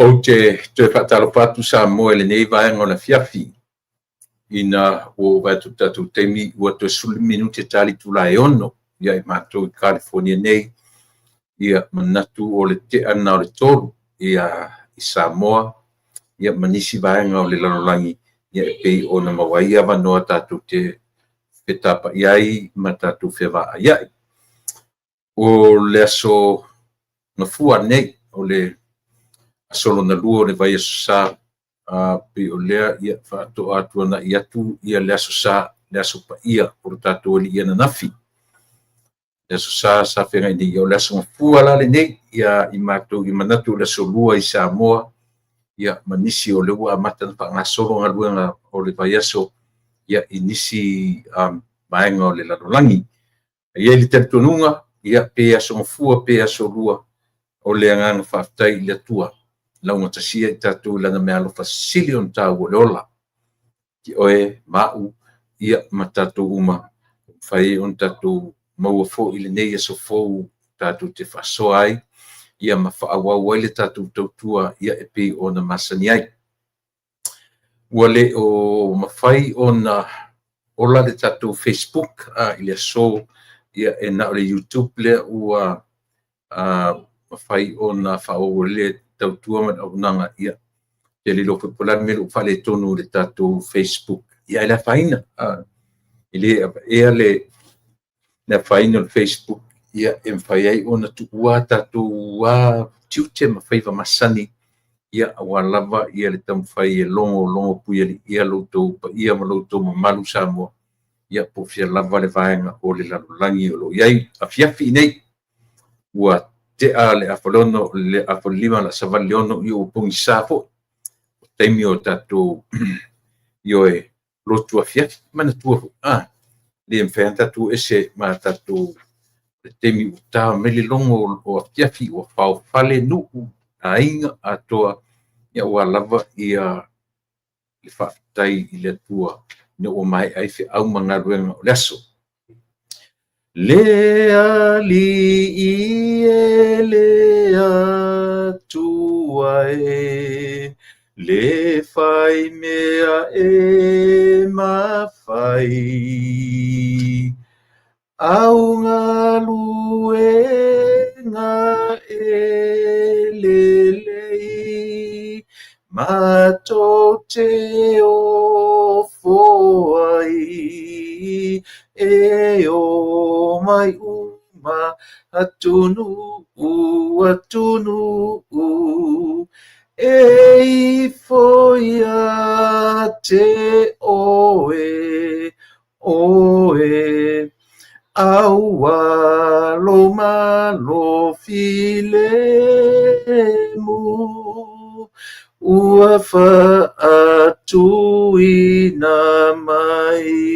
Ou te toe faatalofa atu Samoa i lenei vaega o le afiafi, ina ua ou vaai atu i le tatou taimi ua toe 15 minute ta le itula e 6 ia i matou i California nei. Ia manatu o le tea lena o le 3 ia i Samoa ia ma nisi vaega o le lalolagi ia e pei ona maua ai avanoa tatou te fetapai ai ma tatou fevaaiai. O le aso Gafua nei, o le aso lona lua o le vaiaso Sa, pei o lea ia faatoa tuanai atu ia le aso Sa, le aso paia o le tatou Alii ananafi. Le aso Sa sa feagai nei, o le aso Gafua la lenei, ia i matou i manatu o le aso Lua i Samoa, ia ma nisi o lea ua amata ona faagasolo galuega o le vaiaso ia i nisi vaega o le lalolagi. E i ai le talitonuga, ia pe aso Gafua pe aso Lua, o le agaga faafetai i le Atua, laugatasia i tatou i Lana meaalofa sili ona taua o le ola, i oe ma au, ia ma tatou uma, ua mafai ai ona tatou maua foi lenei aso fou tatou te faasoa ai, ia ma faaauau ai le tatou tautua ia e pei ona masani ai. Ua le o mafai ona ola le tatou Facebook i le aso, ia e na o le YouTube lea ua mafai ona faaauau ai le tautua ma le auaunaga. Ia, ou te le iloa foi po o le a le mea ua faaletonu i le tatou Facebook, ae le afaina, e le avaea le afaina o le Facebook, ia e mafai ai ona tuua a tatou tiute ma faiva masani, ia aua lava le taumafai e logologo puialii lo outou paia ma lo outou mamalu Samoa, ia po o fea lava le vaega o le lalolagi o lo o i ai. Afiafi nei, ua tea le 5:30, le 5:30 o le a savali i le 6, ia ua pogisa foi. O taimi o tatou ioe, lotu afiafi. Manatua foi, le mafai lava ona tatou o ese ma tatou le taimi ua ta mai le logo o afiafi ua faofale nuu, aiga atoa, aua lava ia le faafetai i le Atua ina ua maea ai feau ma galuega o le aso. Le Alii e le Atua e, le fai mea e mafai. Au galuega e lelei, matou te ofo ai, e o mai uma atunuu, atunuu, e ifo ia te oe, oe, aua lou malo filemu, ua faatuina mai.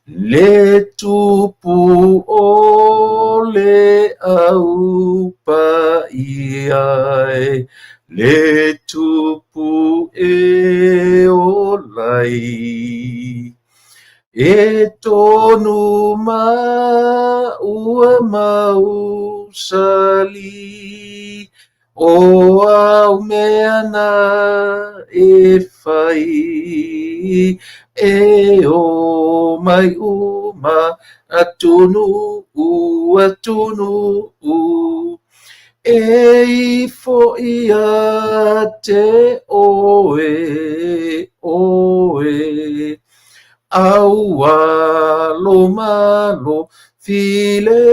Le tupu o le au paia e, le tupu e ola ai. E tonu ma ua mausali, o au mea na e fai, e o mai uma atunuu, atunuu, e ifo ia te oe, oe, aua lou malo filemu,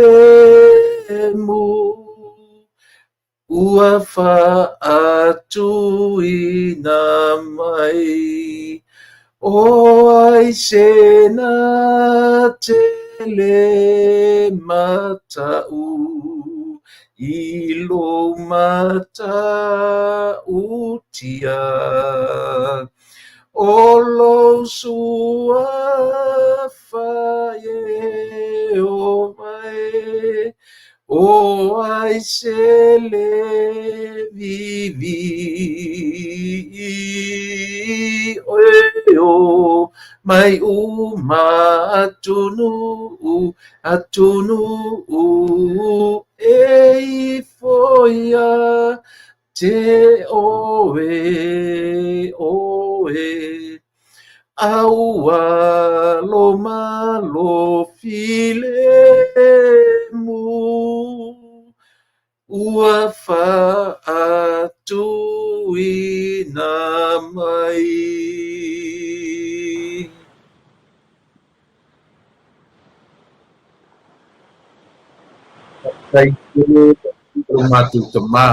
ua faatuina mai. O ai se na te le matau i lou matautia, o lou suafa Ieova e, o ai se le vivi e o mai uma atunuu, atunuu, e ifo ia te oe, oe, aua lo malo filemu, ua faatuina mai. Faafetai tele i lo matou Tama,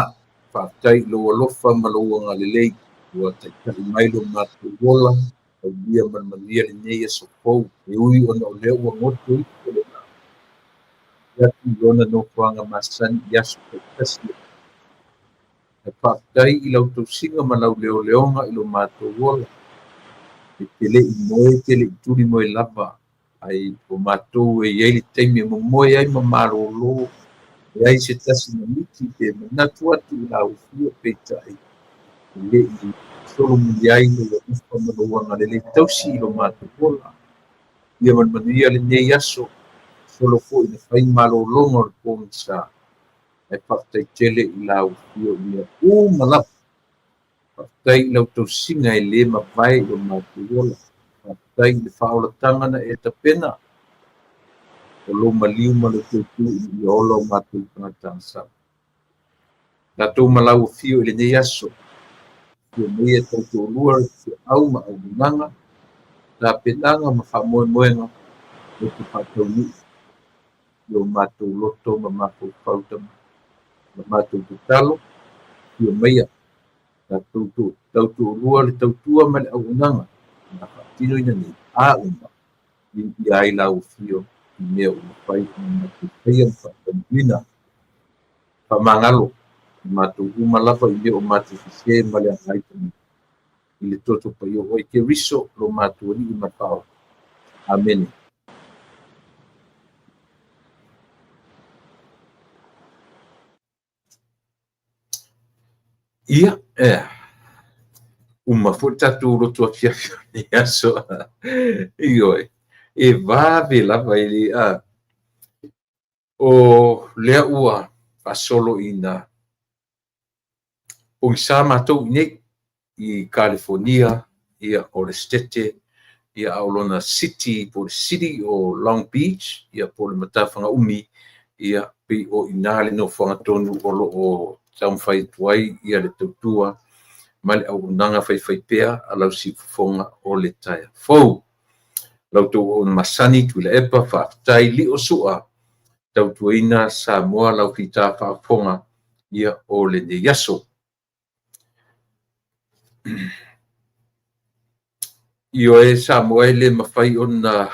faafetai i lou alofa ma lou agalelei ua taitai mai lo matou ola aulia ma le manuia lenei aso fou, e ui ona o lea ua goto ifo le vaa e atu i lona nofoaga masani i aso taitasi. Ae faafetai i lau tausiga ma lau leoleoga i lo matou ola, e te le i moe, e te le i tuli moe lava, ai o matou e i ai le taimi e momoe ai ma malolo, leai se tasi maniti pe manatu atu i lau afio, peitai e le i solomuli ai lou alofa ma lou agalelei tausi i lo matou ola. Ia ma le manuia lenei aso, solo foi na fai malologa o le pogisa, ae faafetai tele i lau afio i mea uma lava. Faafetai i lau tausiga e le mavae i lo matou ola. Faafetai i le faaolataga na e tapena, o lou maliu ma lou tautu ina ia ola o matou tagata agasala. Tatou ma lau afio i lenei aso, afio mai e tautoalua le feau ma auaunaga, tapenaga ma faamoemoega mo te faataunuu i o matou loto ma mafaufau tama. La matou tatalo, afio maia, tatou tautoalua le tautua ma le auaunaga na faatinoina nei a uma, viia ai lau afio i mea ua mafai ona matou faia ma faataunuuina. Faamagalo i matou uma lava i mea o matou sesē ma le agai i le toto paia o oe Keriso lo matou Alii ma le Faaola. Amene. Ia, uma foi le tatou lotu afiafi o lenei aso. Ioe, e vave lava e le a. O lea ua faasolo ina pogisa matou i inei i Kalifonia, ia, o le Setete, ia, a o lona city po o le city o Long Beach, ia, po o le Matafagaumi, ia, pei o i ina le nofoaga tonu o lo o taumafai atu ai ia le tautua ma le auaunaga faifaipea a lau siufofoga o le taeao fou. Lau outou auauna masani Tuilaepa, faafetai Lio Sua, tautuaina Samoa lau fita faafofoga ia o lenei aso. Ioe Samoa e le mafai ona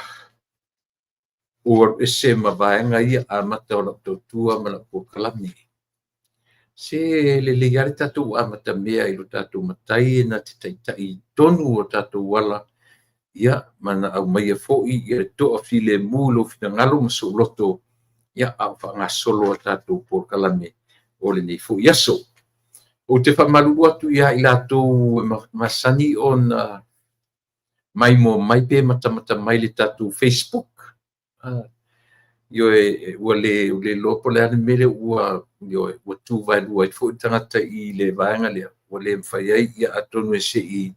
ou alu ese ma vaega ia amata o lau tautua ma lau polokalame. Se lelei lava le tatou amatamea i lo tatou Matai na te taitai tonu o tatou ala, ia, ma na aumaia foi ia le toafilemu i lou finagalo ma sou loto, ia, a o faagasolo a tatou polokalame o lenei foi aso. Ou te faamalulu atu ia i latou e masani ona maimoa mai pe matamata mai i le tatou Facebook. Ioe, ua le iloa po o le a le mea lea ua, ioe, ua tu vaelua ai foi le tagata i le vaega lea, ua le mafai ai, ia, atonu e se i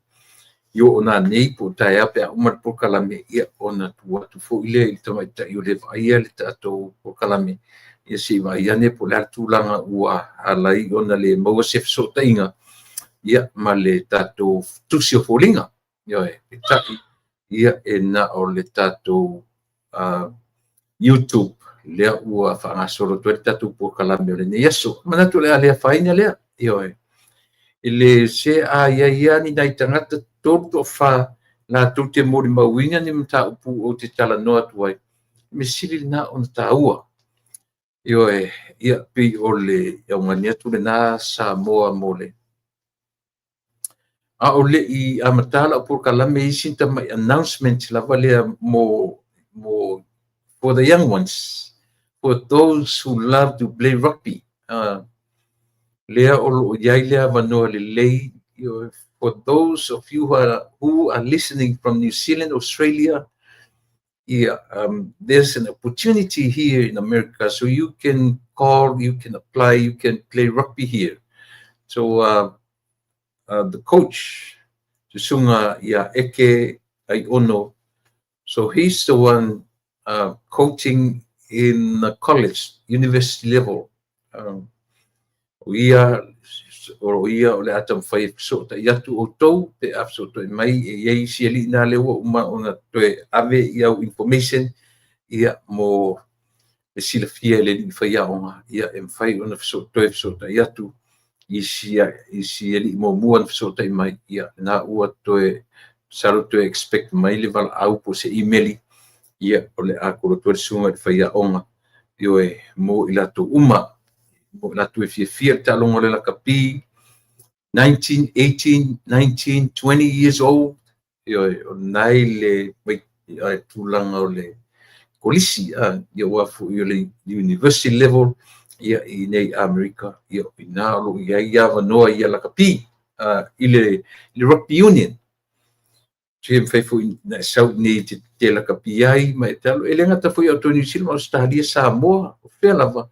oo nanei po o taeao pe a uma le polokalame, ia, ona tuu atu foi lea i le tamaitai o le vaaia le tatou polokalame, ia se i vaai ane po o le a le tulaga ua ala ai ona le maua se fesootaiga, ia, ma le tatou tusi o foliga. Ioe, peitai, ia, e na o le tatou YouTube lea ua faagasolo atu ai le tatou polokalame o lenei aso. Manatu o le a le afaina lea, ioe. E le se a i ai lava ni nai tagata 3 po o 4 latou te molimauina ni mataupu ou te talanoa atu ai, mea sili lena ona taua. Ioe, ia, pei o le augani atu lena Samoa mo le. A o le i amata lau polokalame i isi tamai announcement lava lea mo for the young ones, for those who love to play rugby. Lea o lo o i ai le avanoa lelei, for those of you who are listening from New Zealand, Australia, yeah, there's an opportunity here in America, so you can call, you can apply, you can play rugby here. So the coach, Susuga ia Eke Aiono, so he's the one coaching in the college, university level. O ia, o ia o le a taumafai e fesootai atu outou pe a fesootai mai e i ai isi alii na lea ua uma ona toe ave i au information ia mo le silafia e le alii faiaoga ia e mafai ona toe fesootai atu i isi alii muamua na fesootai mai ia na ua toe masalo toe expect mai le valaau po o se email ia o le a kolo atu ai le susuga i le faiaoga ioe mo i latou uma mo i latou e fiafia i le taaloga o le lakapi 19, 18, 19, 20 years old ioe o lena i le tulaga o le kolisi ia aua foi o le university level ia i nei Amerika ia o i ina o lo o i ai avanoa ia lakapi i le rugby union. Se mafai foi ona e sau i inei e te lakapi ai ma e te alu. E le gata foi ia outou i Niu Sila ma Ausetalia, Samoa, o fea lava,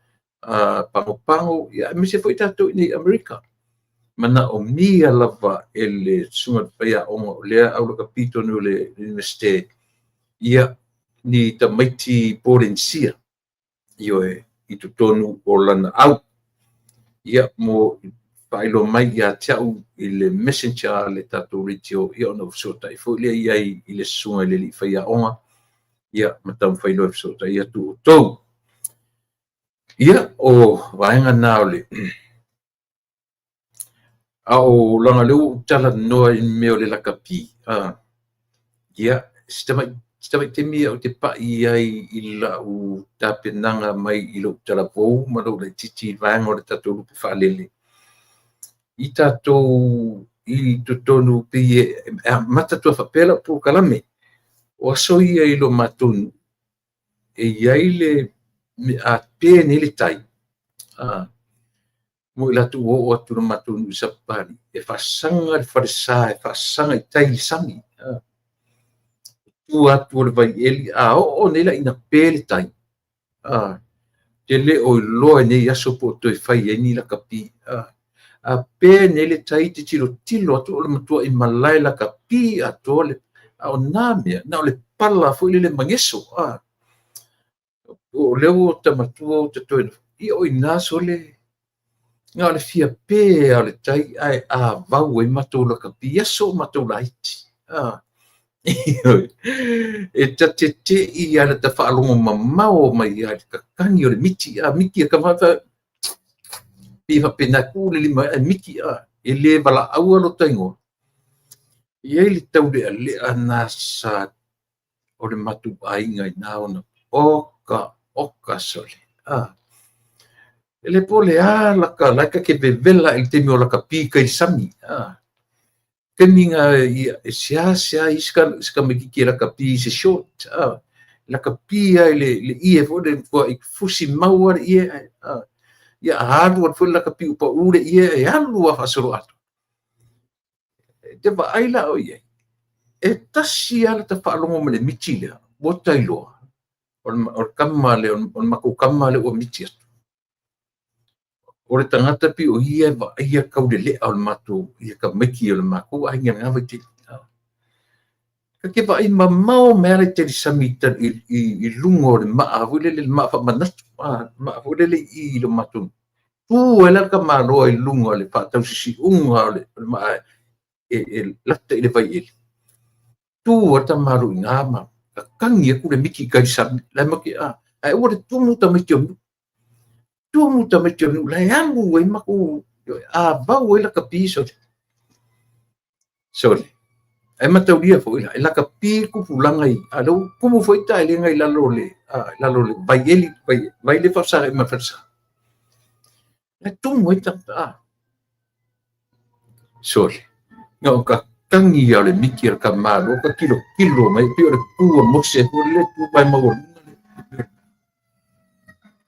Pago Pago, ia aemaise foi tatou i inei i Amerika. Manaomia lava e le susuga i le faiaoga o lea au lakapi tonu o le Iunivesite, ia ni tamaiti Polenisia, ioe, i totonu o lana au. Ia, mo faailoa mai ia te au i le messenger a le tatou radio, ia ona ou fesootai foi lea i ai i le susuga i le alii faiaoga, ia ma taumafai loa e fesootai atu outou. Ia, o vaega na o le... A o leaga o lea ua ou talanoa i mea o le lakapi, ia, si tamai taimi au te pai ai i lau tapenaga mai i lou talavou ma lou laitiiti i le vaega o le tatou lupe faalele, i tatou i totonu pei e amata atu lava faapea lau polokalame. O aso ia i lo matou nuu, e i ai le a pe nei le tai, mo i latou ua oo atu i lo matou nuu i Sapapalii, e faasaga le falesa, e faasaga i tai i le sami. Tua atu o le vaieli, a oo nei la ina pe le tai, te le o iloa i nei aso po o toe fai ai ni lakapi. A pe nei le tai, te tilotilo atu o le matuai malae lakapi atoa le, a o na mea, na o le pala foi lele mageso. O lea ua ta matua ua ta toe, ia o i ina sole, na o le fia pe lava o le tai ae avau ai matou lakapi i aso o matou laiti. E ta te te i lava ta faalogo mamao mai lava i le kakani o le miti, a miti e ka pei e faapena e tu le lima ae miti, e le valaauina lo ta igoa. E i ai le taulealea na sa o le matou aiga i na ona oka oka sole. E le po le a laka la e ta te vevela i le taimi o lakapi i tai i le sami. Taimi na e seasea i se tamaitiiti e lakapi i se short. Lakapi lava i le ie foi le matua fusi mau lava le ie. Ia a alu alu foi le lakapi ua pau le ie e alu lava faasoloatoa. E te vaai la oe i ai, e tasi lava lata faalogo mai i le miti lea, ua ta iloa, o le tama lea, o le matou tama lea ua miti atu. O le tagata pei o ia e vaaia le taulelea o le matou, ia tamaiti o le matou aiga i lena vaitaimi. Ta te vaai mamao mai lava i tai i le sami i luga o le maa foi lele, le maa faamanatu, maa foi lele i lo matou. Tu ai la le tamaloa i luga o le faatausisiuga o le maa e lata i le vaieli. Tu ai le tamaloa i ina ma kakani atu le miti i tai i le sami. La e matou te, ae aua le tumu tamaiti o le nuu. Tumu tamaiti o le nuu, la e alu ai matou, avau ai lakapi sole. Sole. Ae mataulia foi la, e lakapi le tupulaga i, a o lea ua tumu foi taelega i lalo o le, lalo o le vaieli, vai lea e faafesagai ma le falesa. E tumu ai tagata, sole. Na o kakani lava o le miti a le tamaloa, ka tilotilo mai, pei o le tu a Mose foi lele, tu mai maualuga le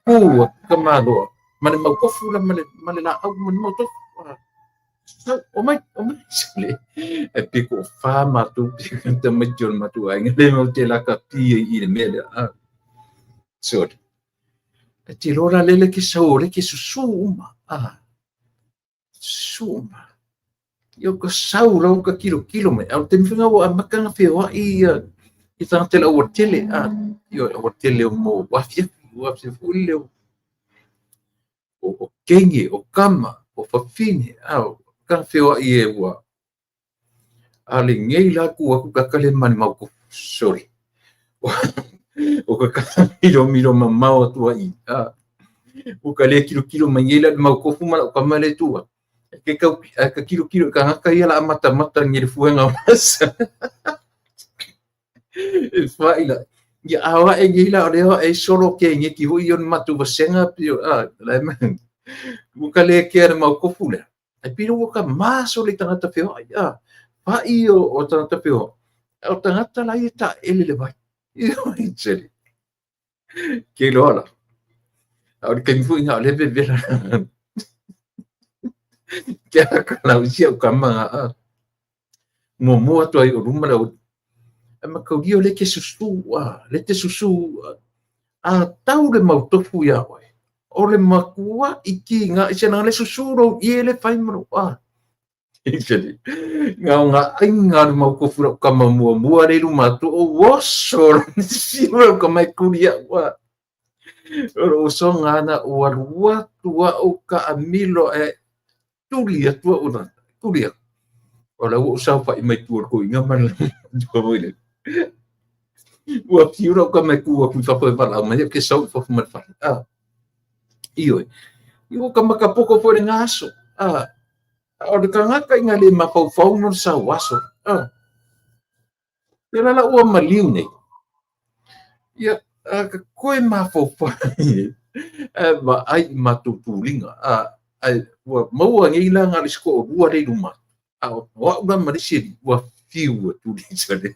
tu a tamaloa, ma le mautofu la, ma le laau, ma le mautofu. Sau, omai, omai, sole. Ae pe toafa matou tamaiti o le matou aiga, le matou te lakapi ai i le mea lea. Sole. E te iloa la lele ke sau o le ke susu uma. Susu ma. Ia ka sau la ka kilokilo mai. A o le taimi foi lena ua amata ona feoai ia tagata i le aualatele, ioe, aualatele mo afiafi, ua afiafi foi lele o teine, o tama, o fafine, amata ona feoai e ua a lenei la tu atu tagata lea ma le mau tofu, sole. O ka milomilo mamao atu ai. Ua ka le tilotilo mai nei la i le mau tofu ma lau tama lea e tu atu. Ke tau ae ka tilotilo i tagata ia o le a matamata nei i le fuega o masa. E fai la. Ia a o ae nei la o lea o ae solo keneti foi ia o le matou vasega pei o la e ua ka le kea i le mau tofu lea. Ae pei ua ka maso le tagata feoai. Fai o tagata feoai. A o tagata la ia taele le vai. Ioe, ke iloa la. A o le taimi foi lena o lea e vevela. Ke aka lau isi au tama na muamua atu ai o luma le au. Ae mataulia o lea e te susu, lea te susu, a tau le mau tofu iā oe. O le matuai kiga ese leaga o lea e susu lou ie lea e fai ma lou Na o ngā aiga le mau tofu lau tama muamua lea i luma atu o oso fiu lau tama e tuli au a. O lou usoga na ua alu atu au taamilo ae tuli atu au na tuli atu. O la ua ou saofai mai tua o le toeaina ma le matua foi lele. Ua fiu lau tama e tu atu i fafo e valaau mai au ke sau i fafo ma le fale. Ioe. Ua ka matapoto foi lena aso. A o le tagata ina le mafaufau mo le sau aso. Ia la la ua maliu nei. Ia, a ka koe mafaufau ae vaai i matou tuliga. Ae ua maua nei la na o le isi toalua lea i luma. A o au la ma le isi alii ua fiu e tuli sale.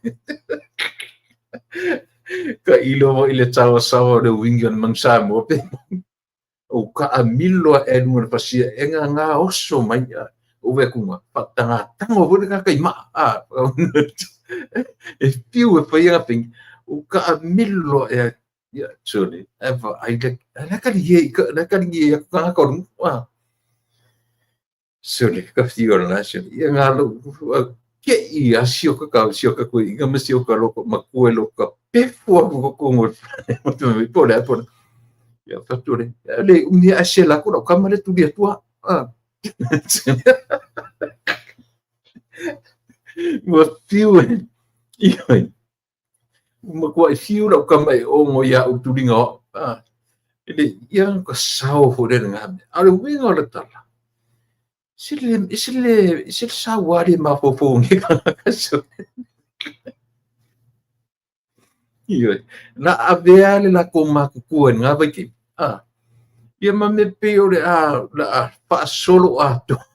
Ka ilo foi le saoasaoa o le uiga o le manu Samoa pe o taamilo ae luga o le pasia e nga oso mai o vaai atu faatagatago foi le tagata i maa e fiu e fai ana faiga o taamilo ae ia sole ae vaai le la kali ye atu tagata o le nuu sole ka fiu o lena sole ia ngā lou ke i a si o ka kau si o ka koe inga ma si o ka loko makue lo ka pefu aku ko kongo po le po le ia fatu le le umi a se la ko lau kama le tuli atua ua fiu e ioe ua matuai fiu lau kama e ogo iā ou tuliga o au e le ia ka sao foi le lena mea. A o le uiga o le tala, se le se le se le saua le mafaufau o nei tagata sole. Ioe, na avea le latou matutua i lena vaitaimi. Ia ma mea pei o le a la a faasolo atoa.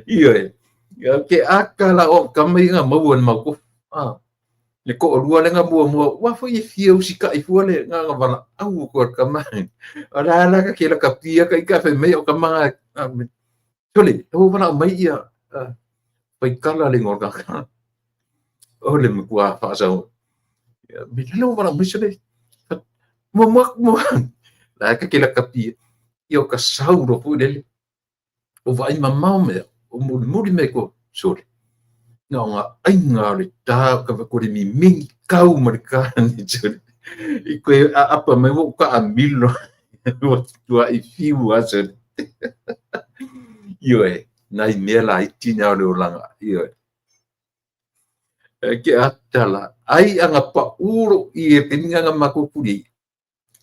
Ioe, ia ke aka la o tama ia na maua i le mau tofu. Le toalua lea na muamua, ua foi e fia usitai fua le nga nga valaau atu a le tama. O le a la ka ke la ka pia ka ika fai mai o tama nga sole, ua valaau mai ia faikala le igoa o le tagata. O le matua faasau. Me le ua valaau mai sole. Muamua muamua. La ka ke la ka pia. Ia o ka sau loa foi lele. O vaai mamao mai au, o mulimuli mai ko sole. Na o ngā aiga o le tā o ka ko le mimini kau ma le kāne sole. I koe a apa mai ua ou taamilo. Ua tuai fiu a sole. Ioe, nai mea laiti na o le olaga. Ioe. Ke atala, ai anga paʻū lou ie taimi nga matou tuli ai.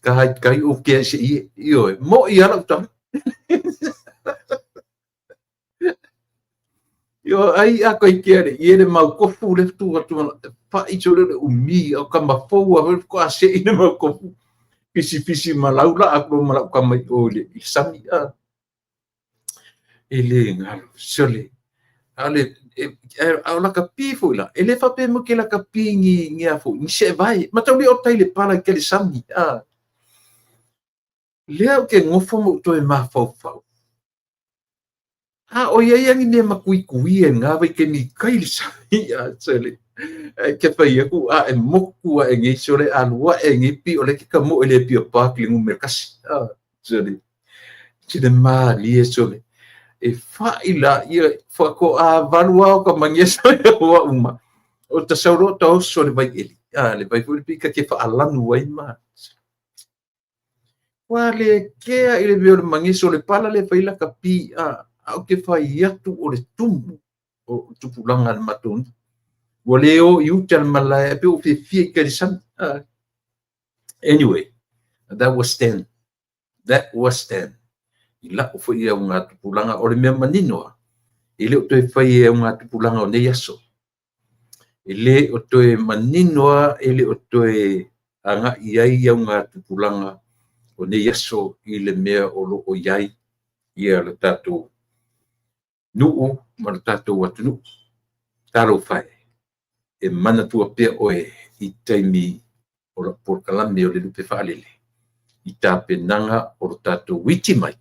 Ka hai kai o kea se ie. Ioe, mo'i a lau tala. Ioe, ai a kai kea le ie le mau tofu le tu atu mana fa'i sole le umi o ka mafou a ko a se i le mau tofu. Pisi pisi ma lau la aku lo ma lau kama i o i le sami a. E le ngalo sole. A le a o la ka pi foi la. E le faapea mo ke la ka pi ni ni a foi ni se vai. Ma tau le o tai le pala i ke le sami a. Lea o ke ngofo mo toe mafaufau. A o ia ia ni mea makuikui e ngā vai ke ni kai le sami a sole. Ke fai aku a e moku a e ngei sole a lua e ngei pi o le ke ka mo e le pia park le ngumel kasi. A sole. Sina malie sole e fa'i laia faatoa valu lava o ka mageso e ua uma. O ta sau loa ta oso i le vai eli, a le vai foi le pei ta te faalanu ai ma. Ua le kea i le mea o le mageso o le pala lea e fai lata pi a, a ou te fai atu o le tumu o le tupulaga a le matou nuu. Ua le o i uta i le malae ae pei ua fiafia i tai i le sami. Anyway, that was then. That was then. I la'u foi augatupulaga, o le mea manino lava, e le o toe fai e augatupulaga o nei aso. E le o toe manino lava, e le o toe agai i ai augatupulaga o nei aso i le mea o lo o i ai ia le tatou nuu ma le tatou atunuu. Talofa e, e manatua pea oe i taimi o lau polokalame o le Lupe Faalele i tapenaga o lo tatou iti mai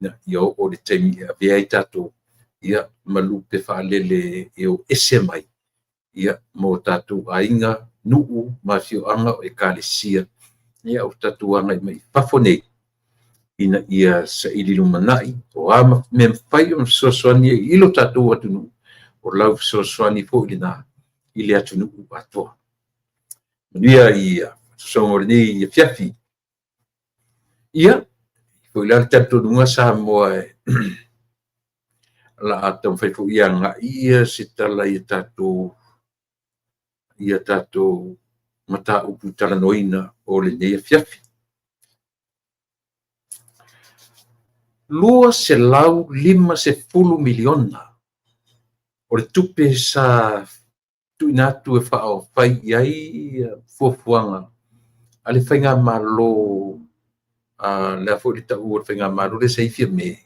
ina ia oo i le taimi e avea ai tatou ia ma lupe faalele e o ese mai ia mo tatou aiga, nuu ma afioaga o ekalesia ia o tatou agai mai i fafo nei ina ia saili lumanai o a mea mafai ona fesoasoani ai i lo tatou atunuu, o lau fesoasoani foi lena i le atunuu atoa. Manuia i sosooga o lenei afiafi. Ia, foi la le talitonuga Samoa e la a taumafai foi e agai ia se tala i a tatou mataupu talanoaina o lenei afiafi. $250 miliona o le tupe sa tuuina atu e faaofai i ai fuafuaga a le faigamalo, a le a foi le tau o le faigamalo lea sa i ai Fiame,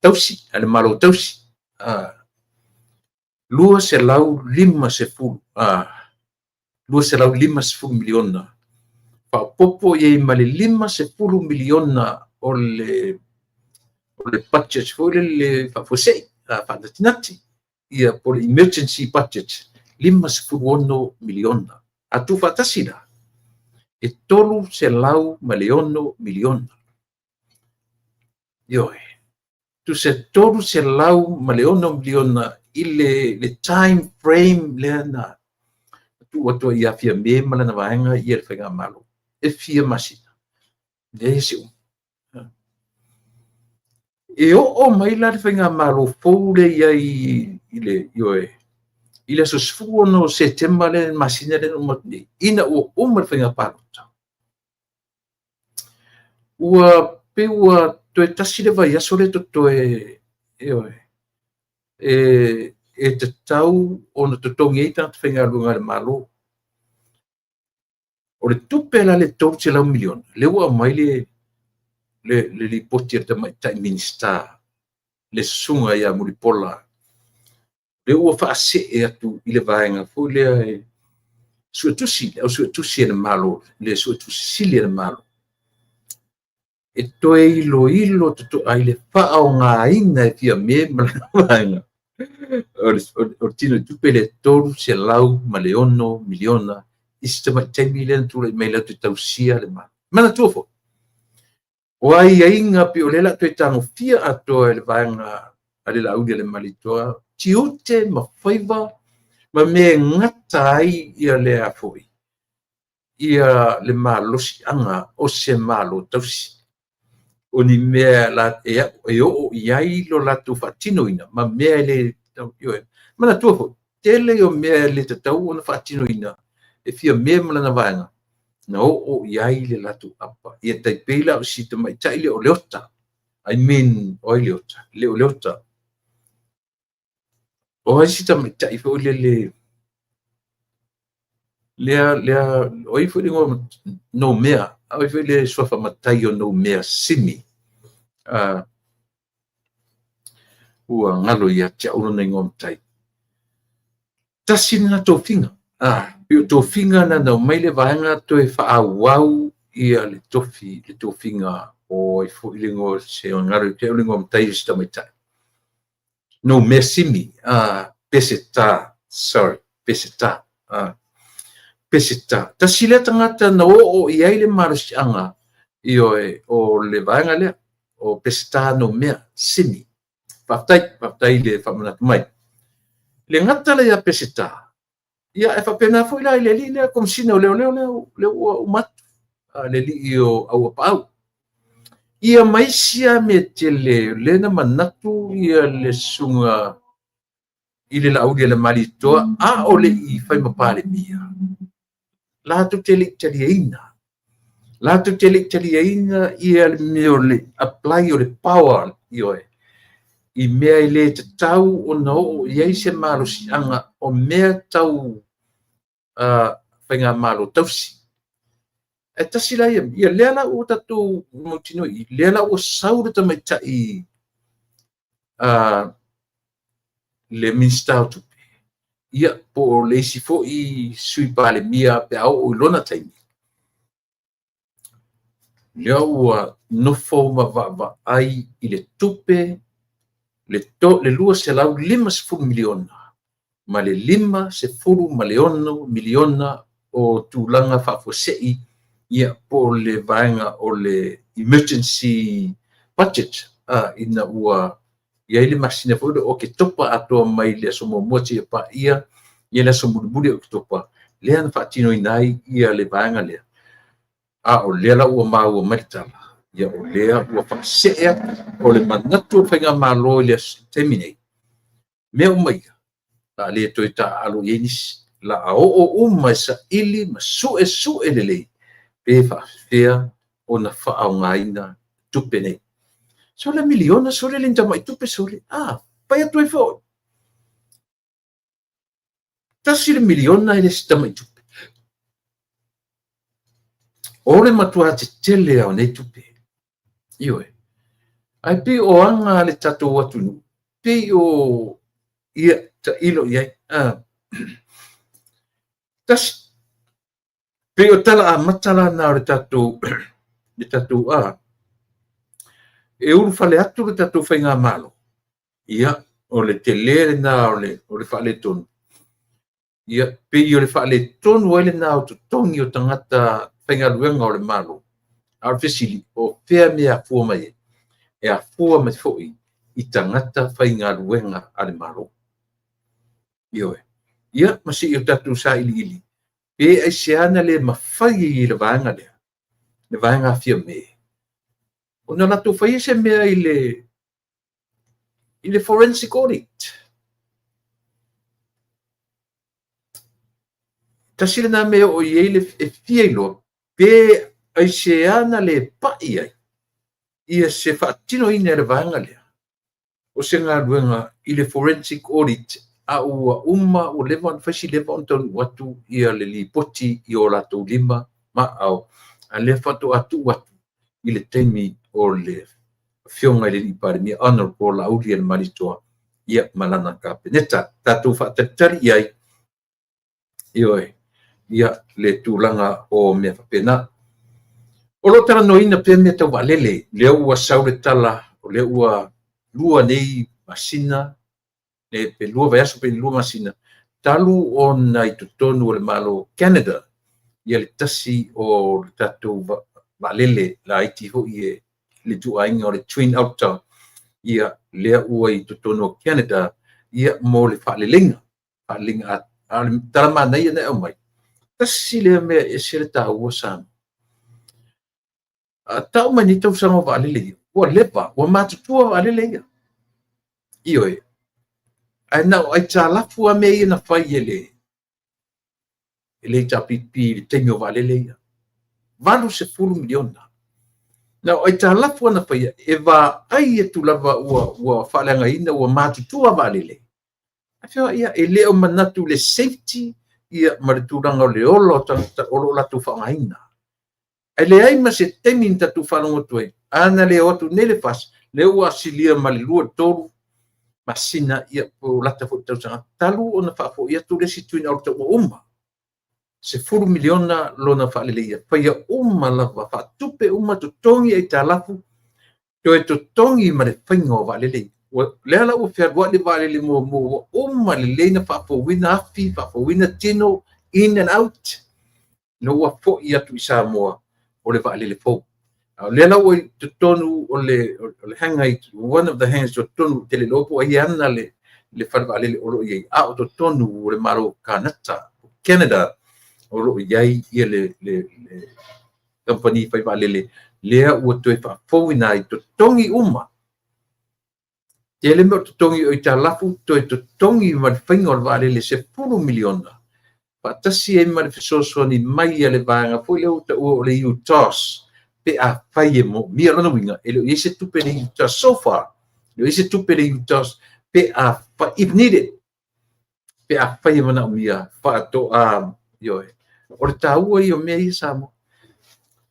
tausi, a le Malo tausi, a 250, a $250 miliona faaopoopo i ai ma le $50 miliona o le budget foi lele faafuasei, faanatinati, ia po o le emergency budget, $56 miliona. A tuufaatasi la, e $306 miliona. Ioe, tusa $306 miliona i le time frame lea na tuu atu ai ia Fiame ma lana vaega ia le faigamalo, e fia masina, leai se umi. E oo mai la le faigamalo fou lea i ai i le, ioe, i le aso 16 o Setema le masina lea na uma atu nei, ina ua uma le faiga palota, ua pei ua toe tasi le vaiaso lea totoe, ioe, e tatau ona totogi ai tagata faigaluega a le Malo. O le tupe la le $300 miliona, lea ua aumai le lipoti a le tamaitai Minisita, le susuga ia Mulipola, lea ua faasee atu i le vaega foi lea e suetusi, le au suetusi a le Malo, le suetusi sili a le Malo, e toe iloilo totoa i le faaaogaina e Fiame ma lana vaega o le tino i tupe le $306 miliona i se tamai taimi lea na tulai mai latou te tausia le Malo. Manatua foi, o aiaiga pei o lea o le a toe tagofia atoa e le vaega a le Laaulialemalietoa, tiute ma faiva ma mea e gata ai ia le a foi, ia le malosiaga o se Malo tausi. O ni mea e oo i ai lo latou faatinoina ma mea e le ioe. Manatua foi, tele o mea e le tatau ona faatinoina e Fiame ma lana vaega, na oo i ai le latou apa. Ia tai pei la o si tamaitai lea o Leota. I mean, o ai Leota? Le o Leota. O ai si tamaitai foi lele lea lea o ai foi le igoa Noumea, o ai foi le suafa matai o Noumea Simi. Ua galo ia te au lona igoa matai. Tasi lena tofiga. Pei o tofiga na na aumai le vaega toe faaauau ia le tofi, le tofiga o ai foi le igoa se galo ia te au le igoa matai o si tamaitai. Noumea Simi, Peseta, sorry, Peseta. Peseta. Tasi lea tagata na oo i ai le malosiaga, ioe, o le vaega lea, O Peseta Noumea Simi. Faafetai, faafetai i le faamanatu mai. Le gata lea ia Peseta, ia e faapena foi la i le alii lea, Komesina o Leoleo lea ua uma atu, le alii o Auapaau. Ia ma isi lava mea tele lea na manatu ia le susuga i le Laaulialemalietoa a o le i fai ma Palemia, latou te le i taliaina. Latou te le i taliaina ia le mea o le apply o le power, ioe, i mea e le tatau ona oo i ai se malosiaga o mea tau faigamalo tausi. E tasi la ia, ia lea la ua tatou mautinoa i i, lea la ua sau le tamaitai le Minisita o Tupe, ia po o le isi foi Sui Palemia pe a oo i lona taimi, lea ua nofo ma vaavaai i le tupe le $250 miliona ma le $56 miliona o tulaga faafuasei, ia po o le vaega o le emergency budget, ina ua i ai le masina foi lea o Oketopa atoa mai le aso 1 seia paia le aso mulimuli o Oketopa, lea na faatinoina ai ia le vaega lea. A o lea la ua maua mai le tala, ia o lea ua faasee atu, o le manatu o le faigamalo i le taimi nei, mea uma ia, o le a le toe taaalo i ai nisi, o le a oo uma e saili ma suesue lelei pe faapefea ona faaaogaina tupe nei. Sole miliona, sole le ni tamai tupe, sole, a, fai atu ai foi. $1 miliona e le se tamai tupe. O le matua tetele lava o nei tupe. Ioe. Ae pei o aga a le tatou atunuu, pei o ia tailo i ai. Tasi, pei o tala amata la na o le tatou e ulufale atu le tatou faigamalo, ia, o le tele lena o le faaletonu. Ia, pei o le faaletonu ai lena o totogi o tagata faigaluega o le Malo. A o le fesili, o fea mea e afua mai ai? E afua mai foi i tagata faigaluega a le Malo. Ioe. Ia, ma se i o tatou sailiili, pe aisea na le mafai ai e le vaega lea, le vaega a Fiame, ona latou faia se mea i le forensic audit. Tasi lena mea e oo i ai le e fia iloa pe aisea na le pai ai ia se faatinoina e le vaega lea o se galuega i le forensic audit, a ua uma, ua leva ona fai si leva ona taunuu atu ia le lipoti i o latou lima ma aao, a lea faatoa tuu atu i le taimi o le afioga i le Palemia Honorable Laaulialemalietoa, ia ma lana Kapeneta. Tatou faatalitali i ai, ioe, ia le tulaga o mea faapena. O lo o talanoaina pea mea tau vaalele, lea ua sau le tala, o lea ua 2 nei masina, pe 2 vaiaso pe 2 masina, talu ona i totonu o le Malo Canada, ia le tasi o le tatou vaalele laiti foi e le ituaiga o le Twin Otter, ia lea ua i totonu o Canada, ia mo le faaleleiga. Faaleleiga a o le tala manaia na e aumai, tasi lea mea e ese le taua Samoa. A tau mai nei tausaga o vaalele ia, ua leva, ua matutua vaalele ia. Ioe. Ae na o aitalafu lava mea ia na fai e le HRPP i le taimi o vaalele ia. $80 miliona. Na o aitalafu lava na faia, e vaai atu lava ua faaleagaina, ua matutua vaalele. Ae ia, e le o manatu i le safety ia ma le tulaga o le ola o tagata o lo o latou faaaogaina. Ae leai ma se taimi na tatou faalogo atu ai, a na le o atu nei le FAST, lea ua asilia ma le 2 3 masina, ia po o lata foi i le tausaga, talu ona faafoi atu le isi Twin Otter ua uma. $10 miliona lona faaleleia, faia uma lava, faatupe uma, totogi aitalafu, toe totogi ma le faiga o vaalele. Lea la ua fealuai le vaalele muamua, ua uma lelei na faafouina afi, faafouina tino, in and out, na ua foi atu i Samoa o le vaalele fou. A o lea la ua i totonu o le hangar, one of the hangars totonu, ou te le iloa po o ai e ana le fale vaalele o lo o i ai, a o totonu o le Malo o Kanata, Canada, o lo o i ai le kamupani fai vaalele lea ua toe faafouina ai, totogi uma. Tele mea o totogi o aitalafu, toe totogi ma le faiga o le vaalele $10 miliona, faatasi ai ma le fesoasoani mai a le vaega foi lea ua taua o le UTOS, pe afai e moomia. Lona uiga, e le o i ai se tupe a le UTOS so far, e le o i ai se tupe a le UTOS pe afai, if needed, pe afai e manaomia faatoa, ioe. O le taua ia o mea ia Samoa.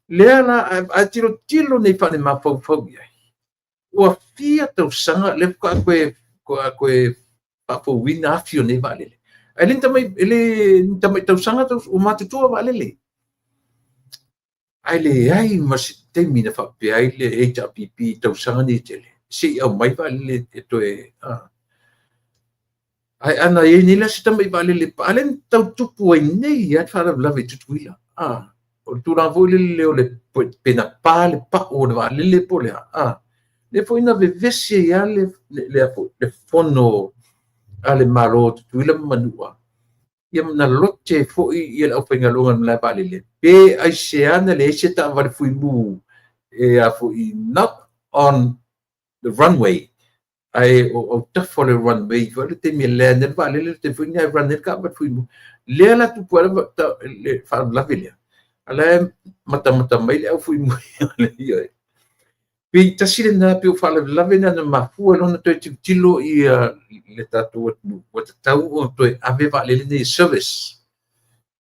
Lea la, a tilotilo nei faale-mafaufau i ai, ua fia tausaga lea faatoa toe faafouina afi o nei vaalele. Ae le ni tamai tausaga ua matutua vaalele. Ae leai ma se taimi na faapea ai le HRPP i tausaga nei e tele, se i aumai vaalele e toe... Ae ana i ai nei la se tamai vaalele, a lea na tau tupu ai nei lava le faalavelave i Tutuila. O le tulaga foi lele o le pe na pa le pau o le vaalele po o le a. Lea foi na vevesi ai lava le fono a le Malo o Tutuila ma Manua, ia na lote foi le aufaigaluega a le malae vaalele, pe aisea na leai se taavale fuimu e a foi, not on the runway, ae o autafa o le runway foi le taimi e land ai le vaalele, le taimi foi lena e run ai le taavale fuimu. Lea la tupu ai le faalavelave lea, a la e matamata mai le au fuimu. Pei tasi lena, pei o faalavelave na na mafua ai loa ona toe tilotilo le tatou atunuu, ua tatau ona toe ave vaalele nei e service.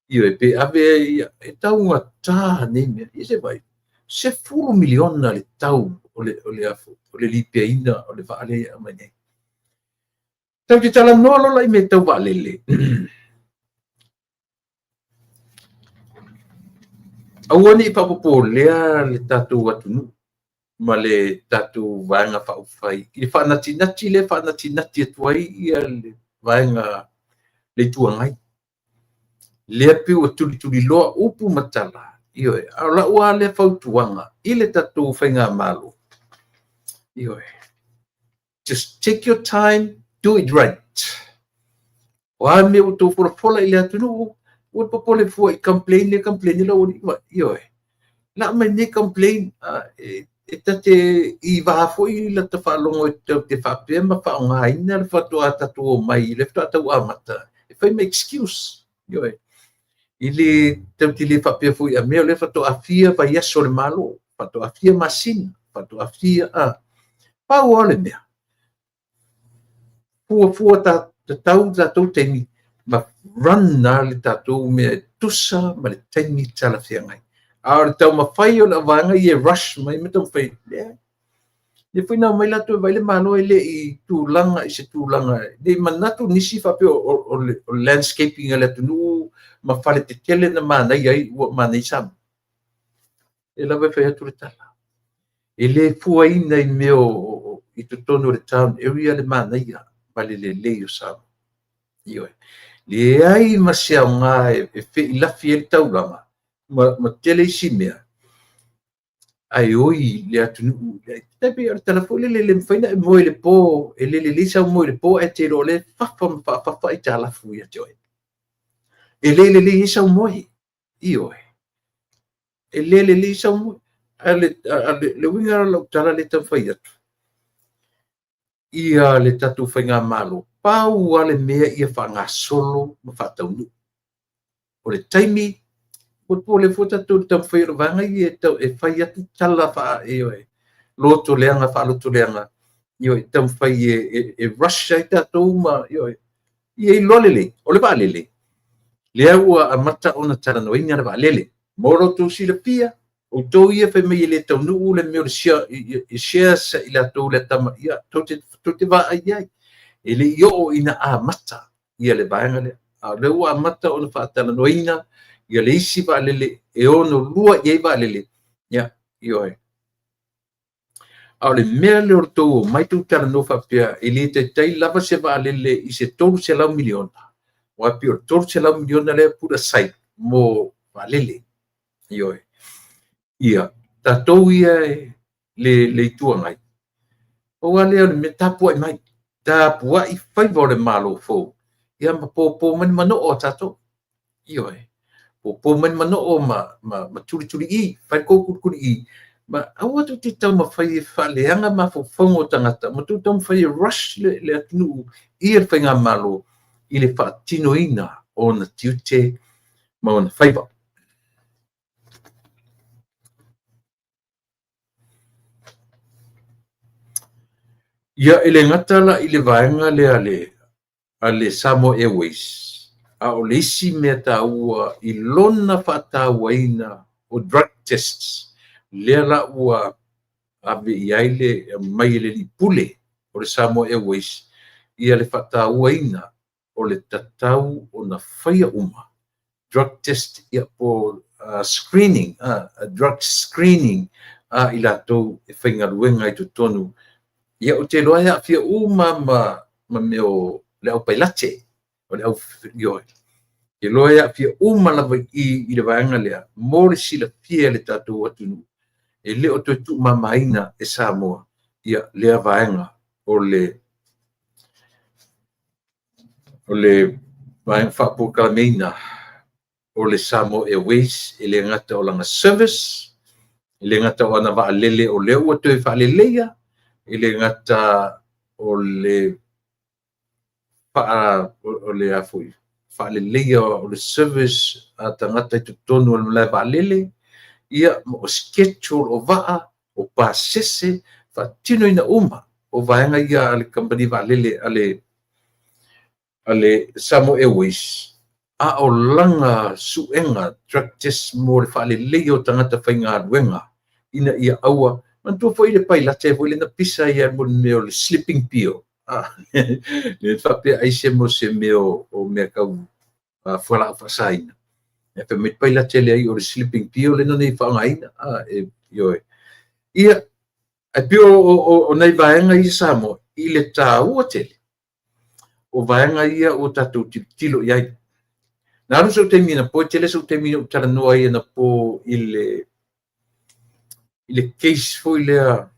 Ioe, pe ave e taugata nei mea. Ia se i vaai, $10 miliona le tau o le lipiaina o le vaa lea e aumai nei. Tatou te talanoa loa la i mea tau vaalele. Aua ne i faapopolea le tatou atunuu ma le tatou Vaega Faaupufai i le faanatinati lea e faanatinati atu ai le vaega le Itu Agai. Lea pei ua tulituliloa upu ma tala, ioe, a o lau lava lea fautuaga i le tatou faigamalo, ioe, just take your time, do it right. O a mea ua outou folafola i le atunuu, ua popole fua i complain le complain le aualii, ioe. La mai nei complain, e ta te i vā foi lata faalogo e tau te faapea ma faaaogaina le faatoa tatou omai, le faatoa tau amata, e fai ma excuse, ioe. I le tau te le faapea foi a mea o lea faatoa fia vaiaso o le Malo, faatoa fia masina, faatoa fia pau lava le mea. Fuafua tatau tatou taimi ma run na le tatou mea e tusa ma le taimi talafeagai. A o le taumafai o le vaega ia e rush mai ma taumafai, lea foi na omai latou e vaai le Malo e le i tulaga i se tulaga, le i manatu nisi faapea o le landscaping a le atunuu ma fale tetele na manaia ai, ua manaia Samoa. E lava e fai atu le tala. E le fuaina i mea i totonu o le town area le manaia ma le lelei o Samoa. Ioe. Leai ma se aoga e feilafi ai le taulaga ma tele isi mea, ae oi le atunuu. E pei o le tala foi lele, le mafai ona e moe i le po, e le lelei sau moe i le po, ae te iloa o lea e fafa ma faafafa aitalafu ia te oe. E le lelei ai sau moe. Ioe. E le lelei sau moe. A le uiga la lau tala lea e taumafai atu, ia le tatou faigamalo, pau lava le mea ia faagasolo ma faataunuu. O le taimi, ua popole fua tatou i le taumafai o le vaega ia e fai atu tala lotoleaga faalotoleaga, ioe, taumafai e rush ai tatou ma, ioe, ia iloa lelei, o le vaalele, lea ua amata ona talanoaina le vaalele. Mo lo outou silafia, outou ia fai mai e le taunuu le mea o le shares i latou le atama, ia, tou te vaai i ai. E le i oo ina amata ia le vaega lea. A o lea ua amata ona faatalanoaina ia le isi vaalele e 62 i ai vaalele, ia, ioe. A o le mea lea o le tou omai tou talanoa faapea, e le taitai lava se vaalele i se $300 miliona, aua pei o le $300 miliona lea put aside mo vaalele, ioe. Ia, Tatou ia le Itu Agai, pau lava lea o le mea, tapuai mai, tapuai faiva o le Malo fou, ia ma popo mai le manoo a tatou. Ioe. Popo mai le manoo ma tulituliī, fai le tou tulituliī, ma aua tou te taumafai e faaleaga mafaufauga o tagata, ma tou taumafai e rush le atunuu i le faigamalo i le faatinoina o ona tiute ma ona faiva. Ia, e le gata la i le vaega lea a le Samoa Airways, a o le isi mea taua i lona faatauaina o drug tests, lea la ua ave i ai le aumai e le alii pule o le Samoa Airways ia le faatauaina o le tatau ona faia uma drug test, ia po o screening, drug screening a i latou e faigaluega i totonu. Ia, ou te iloa e aafia uma ma mea o le aupailate, o le au, ioe, ou te iloa e aafia uma lava i i i le vaega lea mo le silafia e le tatou atunuu, e le o toe tuumamaina e Samoa ia lea vaega o le vaega faapolokalameina o le Samoa Airways, e le gata o lana service, e le gata o ana vaalele o lea ua toe faaleleia, e le gata o le faaleleia o le service a tagata i totonu o le malae vaalele, ia ma o schedule o vaa, o pasese, faatinoina uma o vaega ia a le kamupani vaalele a le Samoa Airways, a o lana suega drug test mo le faaleleia o tagata faigaluega ina ia aua. Manatua foi le pailate foi lea na pisa ai mo le mea o le sleeping pill, le faapea ai se mo se mea o mea tau fualaau faasaina. Ae fai mai le pailate leai o le sleeping pill lea na ia faaaogaina. Ioe. Ia, ae pei o nai vaega ia Samoa i le taua tele o vaega ia ua tatou tilotilo i ai. Na alu sou taimi anapo, e tele sou taimi na ou talanoa ai anapo i le case foi lea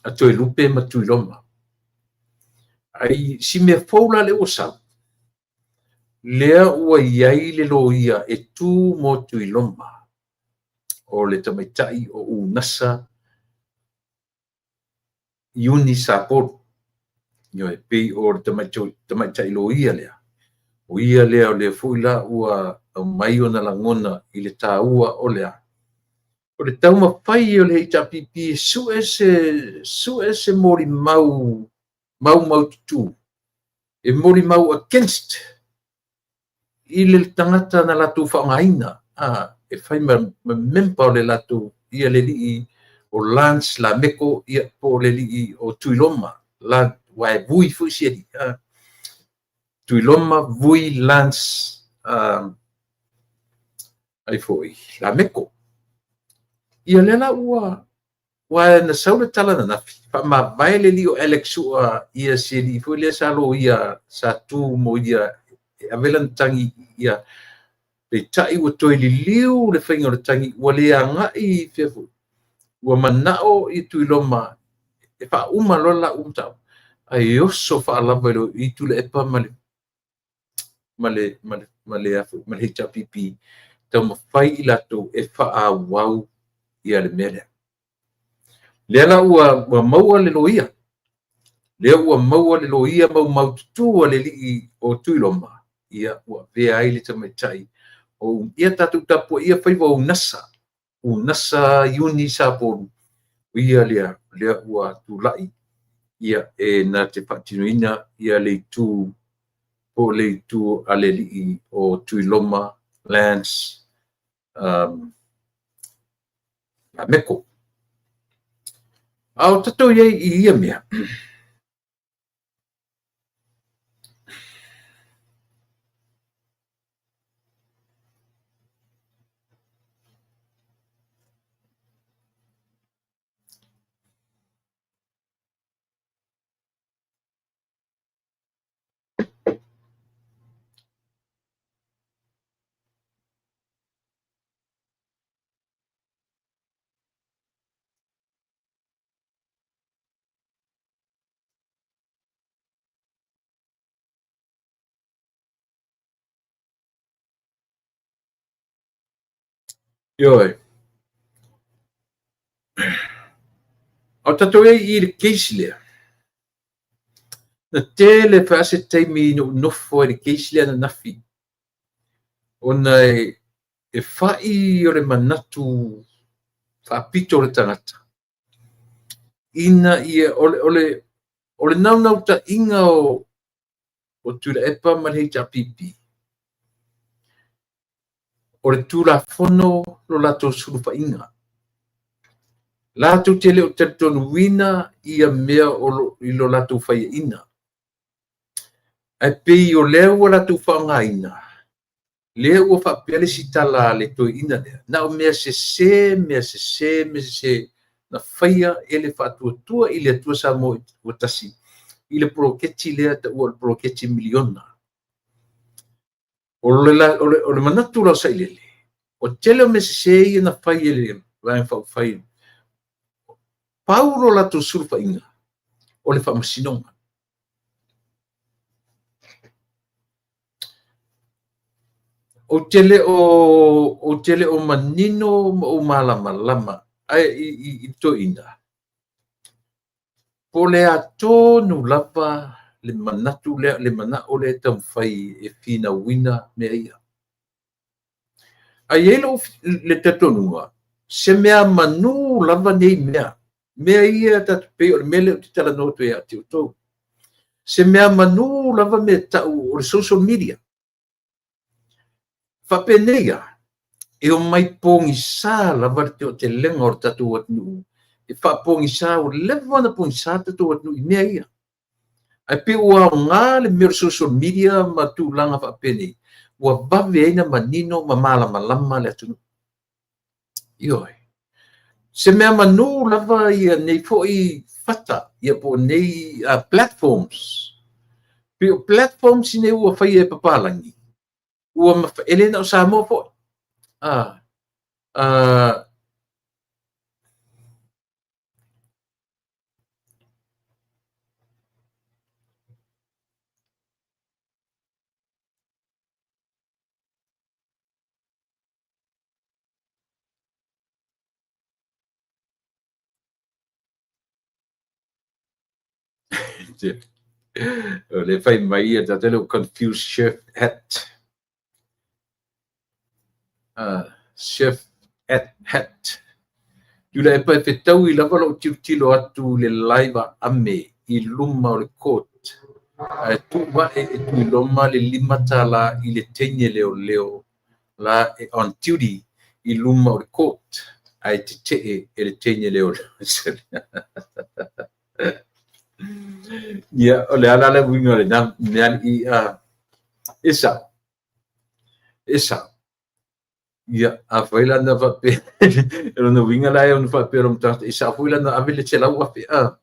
a Toelupe ma Tuiloma. Ai si mea fou la lea ua sau, lea ua i ai le loia e tu mo Tuiloma, o le tamaitai o Unasa Iuni Sapolu. Ioe, pei o le tamaitai loia lea, o ia lea o lea foi la ua aumai ona lagona i le taua o le a? O le taumafai o le HRPP e sue se molimau maumaututu e molimau against i le tagata na latou faaaogaina e fai ma member o le latou, ia le alii o Lance Lameko, ia po o le alii o Tuiloma, aua e Vui foi si alii. Tuiloma Vui Lance ai foi Lameko. Ia lea la ua aua na sau le tala ananafi, faamavae le alii o Alex Sua ia si alii foi lea sa loia, sa tu mo ia e ave lana tagi ia, peitai ua toe liliu le faiga o le tagi, ua le agai fea foi, ua manao i Tuiloma e faauma loa le laua mataupu, ae oso faalava i Tuilaepa ma le HRPP, taumafai i latou e faaauau ia le mea lea. Lea la ua maua le loia, lea ua maua le loia maumaututu a le alii o Tuiloma, ia ua avea ai le tamaitai o ia tatou tapuaia faiva o Unasa, Unasa Iuni Sapolu, o ia lea lea ua tulai ia e na te faatinoina ia le itu po o le itu a le alii o Tuiloma Lance Lameko. A o tatou i ai i ia mea, Ioe. A o tatou i ai i le case lea, na tele foi se taimi na ou nofo ai i le case lea ananafi, ona e fai o le manatu faapito o le tagata, ina ia, o le naunautaiga o Tuilaepa ma le HRPP, o le Tulafono lo latou sulufaiga. Latou te le o talitonuina ia mea o lo, i lo latou faiaina. Ae pei o lea ua latou faaaogaina, lea ua faapea le isi tala a le toeaina lea, na o mea sese, mea sese, mea sese na faia e le Faatuatua i le Atua Samoa ua Tasi i le poloketi lea taua o le poloketi miliona. O le manatu la o Sailele, o le tele o mea sese ia na fai e le Vaega Faaupufai, pau lo latou sulufaiga o le faamasinoga. Ou te le o manino ma ou malamalama ae i toeaiina, po o le a tonu lava le manatu lea, le manao lea e taumafai e finauina mea ia. Ae i ai lou le talitonuga, se mea manu lava nei mea, mea ia tatou pei o le mea lea ou te talanoa atu ia te outou. Se mea manu lava mea tau o le social media. Faapenei lava, e omai pogisa lava le toatelega o le tatou atunuu, e faapogisa, ua leva ona pogisa le tatou atunuu i mea ia. Ae pei ua aoga le mea o le social media ma tulaga faapenei, ua vave ai ona manino ma malamalama le atunuu. Ioe. Se mea manu lava ia nei foi fata, ia po o nei platforms. Pei o platforms nei ua faia e papalagi, ua e le na o Samoa foi. O le fai mai ia tatou le confused chef hat. Chef at hat. Tuilaepa e fetaui lava lou tilotilo atu i le live a Ame i luma o le court. Ae tuu ae e Tuiloma le $5 i le teine leoleo la e on duty i luma o le court. Ae tetee e le teine leoleo. Ia, o le ala le uiga o lena mea i e sao. E sao. Ia, afai la na faapea, o lona uiga la e ono faapea lona tagata, e sao foi la na ave le 100,000 a.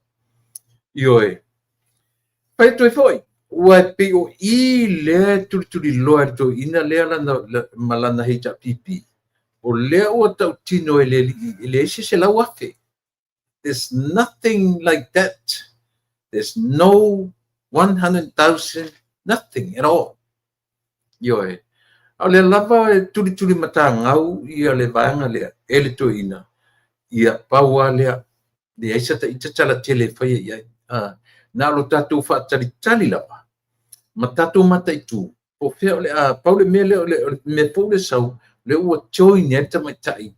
Ioe. Fai atu ai foi, ua e pei o i lea e tulituliloa e le toeaina lea lana, ma lana HRPP. O lea ua tautino e le alii, e leai se 100,000. There's nothing like that. There's no 100,000, nothing at all. Ioe. A o lea lava e tulitulimatagau ia le vaega lea e le toeaina, ia pau lava lea, leai se ita tala tele e faia i ai. Na o lo tatou faatalitali lava ma tatou mataitu, po o fea o le a pau le mea lea, o le mea fou lea sau, lea ua join ai le tamaitai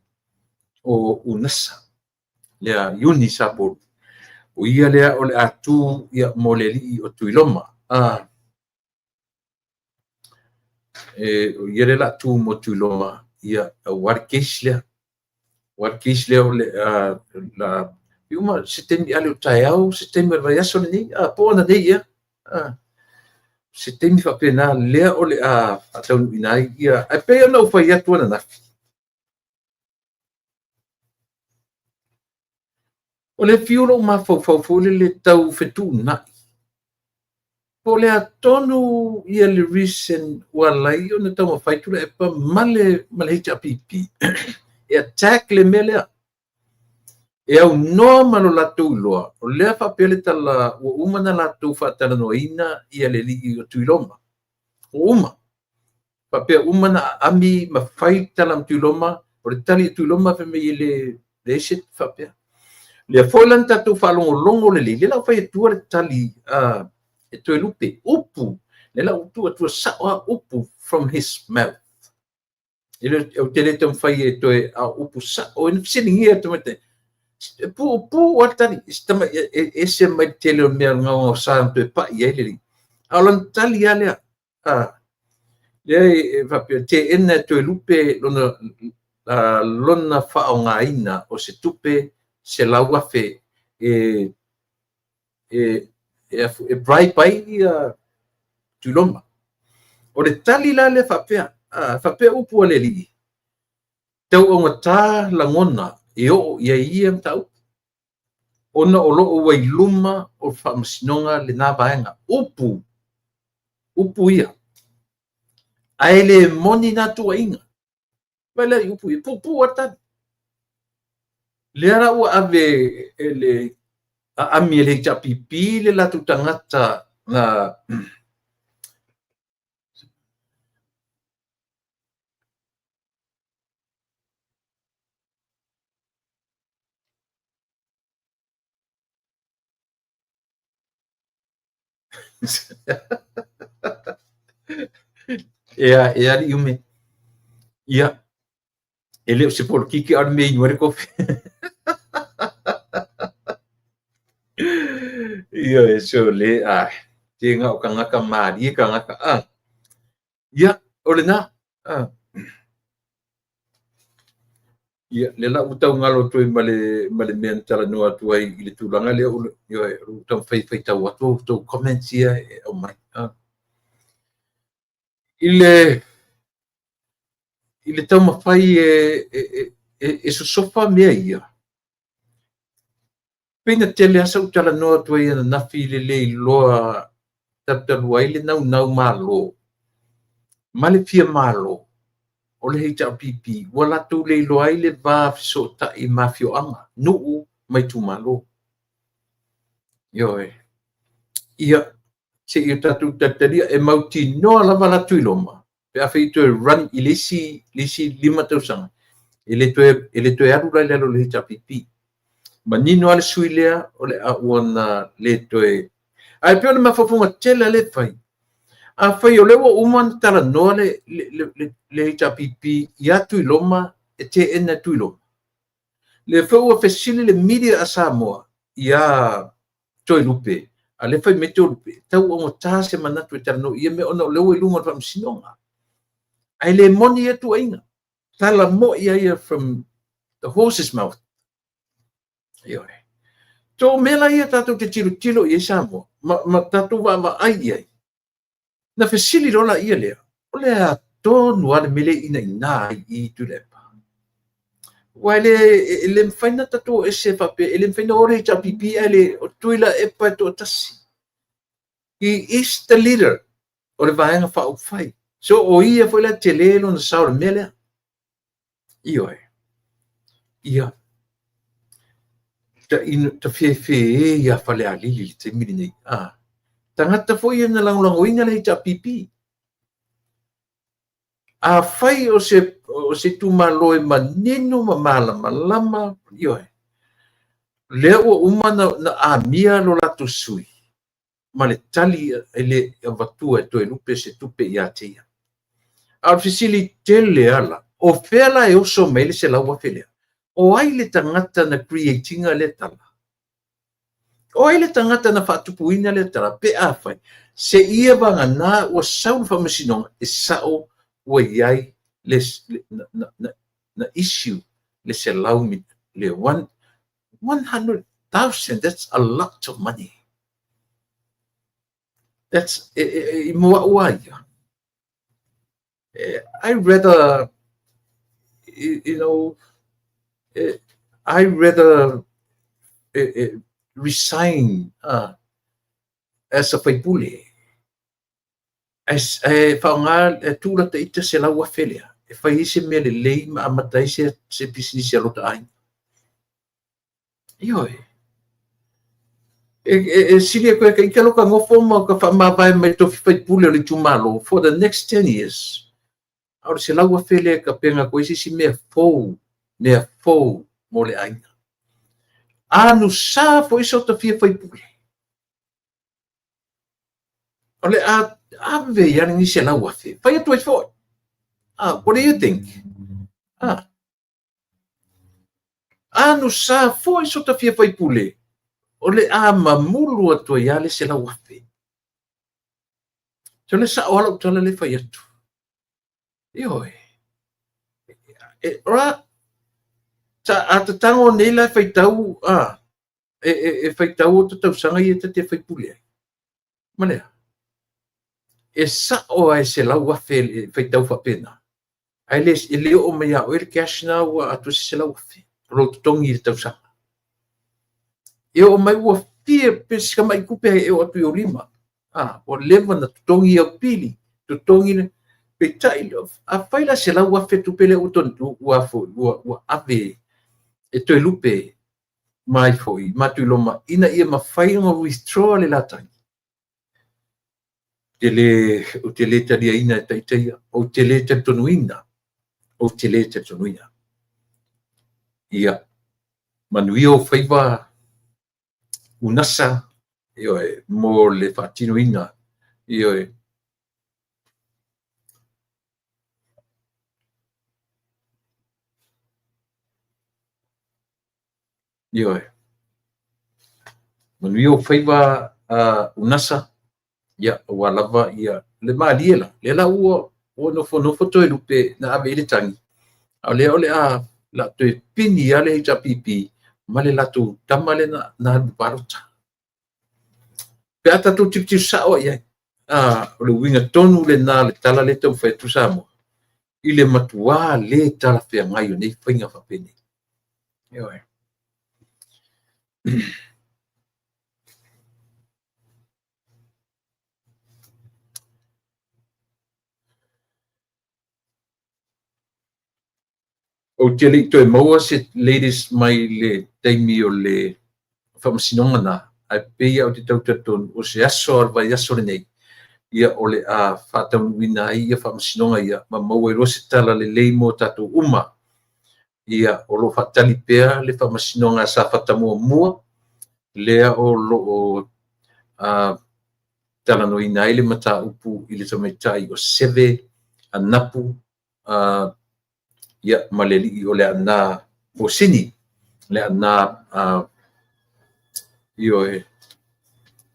o Unasa, lea Iuni Sapolu. O ia lea o le a tu ia mo le alii o Tuiloma. O ia lea o le a tu mo Tuiloma, ia, aua le case lea. Aua le case lea o le la uma se taimi ale o taeao, se taimi o le vaiaso lenei, po o ananei ea. Se taimi faapena lea o le a faataunuuina ai ia. Ae pei ona ou fai atu ananafi, o le fiu lou mafaufau foi lele tau fetuunai, po o le a tonu ia le reason ua ala ai ona taumafai Tuilaepa ma le HRPP e attack le mea lea. E aunoa ma lo latou iloa, o lea faapea le tala ua uma na latou faatalanoaina ia le alii o Tuiloma. Ua uma. Faapea uma na aami ma fai tala ma Tuiloma, O le tali a Tuiloma fai mai e le leai se faapea. Lea foi la na tatou faalogologo lelei, lea la ua fai atua le tali a e Toelupe, upu, lea la ua tuu atua sao lava upu from his mouth. E le, ou te le taumafai e toe a o upu sao, e fesiligia e tamaitai. E puupuu lava le tali, e ese mai le tele o mea gaogaosa na toe pai i ai le alii. A o lana tali lava lea, lea e faapea, teena e Toelupe lona faaaogaina o se tupe 100,000 e bribe ai ia Tuiloma. O le tali la lea faapea, faapea upu a le alii, tau augata lagona e oo i ai ia mataupu, ona o lo o ua i luma o faamasinoga lena vaega. Upu, upu ia. Ae le moni na tuuaiga. Vaai la i upu ia, puupuu lava le tali. Lea la ua ave e le aami e le HRPP le latou tagata na Ea, e alii ume. Ia, e le o se polokiki a o le mea e inu ai le kofi. Ioe, so le, ai, te na o tagata malie tagata, a. Ia, o lena, a. Ia, lea la ua tau galo atu ai ma le, ma le mea na talanoa atu ai i le tulaga lea, ioe, ua taumafai e faitau atu a outou comments ia e aumai. I le taumafai e sosofa mea ia, pei na tele lava sau talanoa atu ai ananafi i le le iloa talutalu ai le naunau malo ma le fia malo o le HRPP, ua latou le iloa ai le va fesootai ma afioaga, nuu ma itumalo. Ioe. Ia, se i o tatou talitalia, e mautinoa lava la Tuiloma, pe afai e toe run i le isi, le isi 5 tausaga, e le toe, e le toe alu la i lalo o le HRPP. Manino lava le sui lea, o le a ua na le toe. Ae pei o le mafaufauga tele lea e fai, afai o lea ua uma ona talanoa le HRPP ia Tuiloma e teena e Tuiloma, lea foi ua fesili le media a Samoa ia Toelupe, a lea fai mai Toelupe, e tau augata se manatu e talanoa i ia mea ona o lea ua i luma o le faamasinoga. Ae le moni ia tuuaiga. Tala moi lava ia from the horse's mouth. Ioe. So o mea la ia tatou te tilotilo i ai Samoa, ma tatou vaavaai i ai, na fesili loa laia lea, o le a tonu lava le mea lea e inaina ai i Tuilaepa? Aua e le mafai ona tatou o ese faapea, e le mafai ona o le HRPP ae le o Tuilaepa e toatasi. He is the leader o le Vaega Faaupufai. So o ia foi la e tele lona sao i le mea lea. Ioe. Ia. Ta fefe ia Falealili i le taimi lenei. Ah. Tagata foi ia na lagolagoina le HRPP. Afai o se itumalo e manino ma malamalama, ioe, lea ua uma na amia lo latou sui ma le tali e le avatua e Toelupe se tupe ia te ia. A o le fesili tele ala, o fea la e oso mai le 100,000 lea? O ai le tagata na create ina lea tala? O ai le tagata na faatupuina lea tala? Pe afai, se ia vagana ua sau le faamasinoga, e sao ua i ai le, na issue le selau, le 100,000, that's a lot of money. That's, i mo au a ia. I rather, you know, I rather resign as a faipule. E faaaoga, e tuu lata ita 100,000 lea, e fai ai se mea lelei ma amata ai se pisinisi a lota aiga. Ioe. E sili atu ia te ita loka nofo ma ka faamavae mai tofi faipule o le itumalo for the next 10 years. A o le $100,000 lea e tapena atu ai se isi mea fou, mea fou mo le aiga. Anusa foi so ta fia faipule. O le a ave i ai lenei $100,000. Fai atu ai foi. What do you think? Anusa foi so ta fia faipule. O le a mamulu atu ai lava le $100,000. So le sa'o lava lau tala lea e fai atu. Ioe. E, ora, a tatago nei la e faitau, e faitau o ta tausaga ia ta te faipule ai. Ma lea. E sa'o lava e $100,000 e faitau faapena. Ae le, e le oo mai ia oe le cash na ua atoa se $100,000 o lou totogi i le tausaga. E oo mai ua fia pe si tamai tupe e oo atu i ou lima. Ua leva na totogi au pili, totogi le peitai, afai la $100,000 tupe lea ua ua ua ua ave e Toelupe mai foi ma Tuiloma ina ia mafai ona withdraw le la tagi. Ou te le taliaina e ita ia. Ou te le talitonuina. Ou te le talitonuina. Ia, manuia ou faiva unasa, ioe, mo le faatinoina, ioe. Ioe. Manuia ou faiva unasa, ia, aua lava ia le malie la. Lea la ua nofonofo Toelupe na ave i le tagi, a o lea o le a la toe pini lava le HRPP ma le latou tama lea na alu palota. Pe a tatou tilotilo sao i ai, o le uiga tonu lena o le tala lea e taumafai atu Samoa, i le matuā le talafeagai o nei faiga faapenei. Ioe. Ou te le i toe maua se latest mai le taimi o le faamasinoga na, ae pei lava ou te tau talitonu o se aso o le vaiaso lenei, ia o le a faataunuuina ai ia faamasinoga ia ma maua ai loa se tala lelei mo tatou uma. Ia o lo o faatali pea le faamasinoga a Safata muamua, lea o lo o talanoaina ai le mataupu i le tamaitai o Seve Anapu, ia, ma le alii o Leaana Posini, Leaana ioe,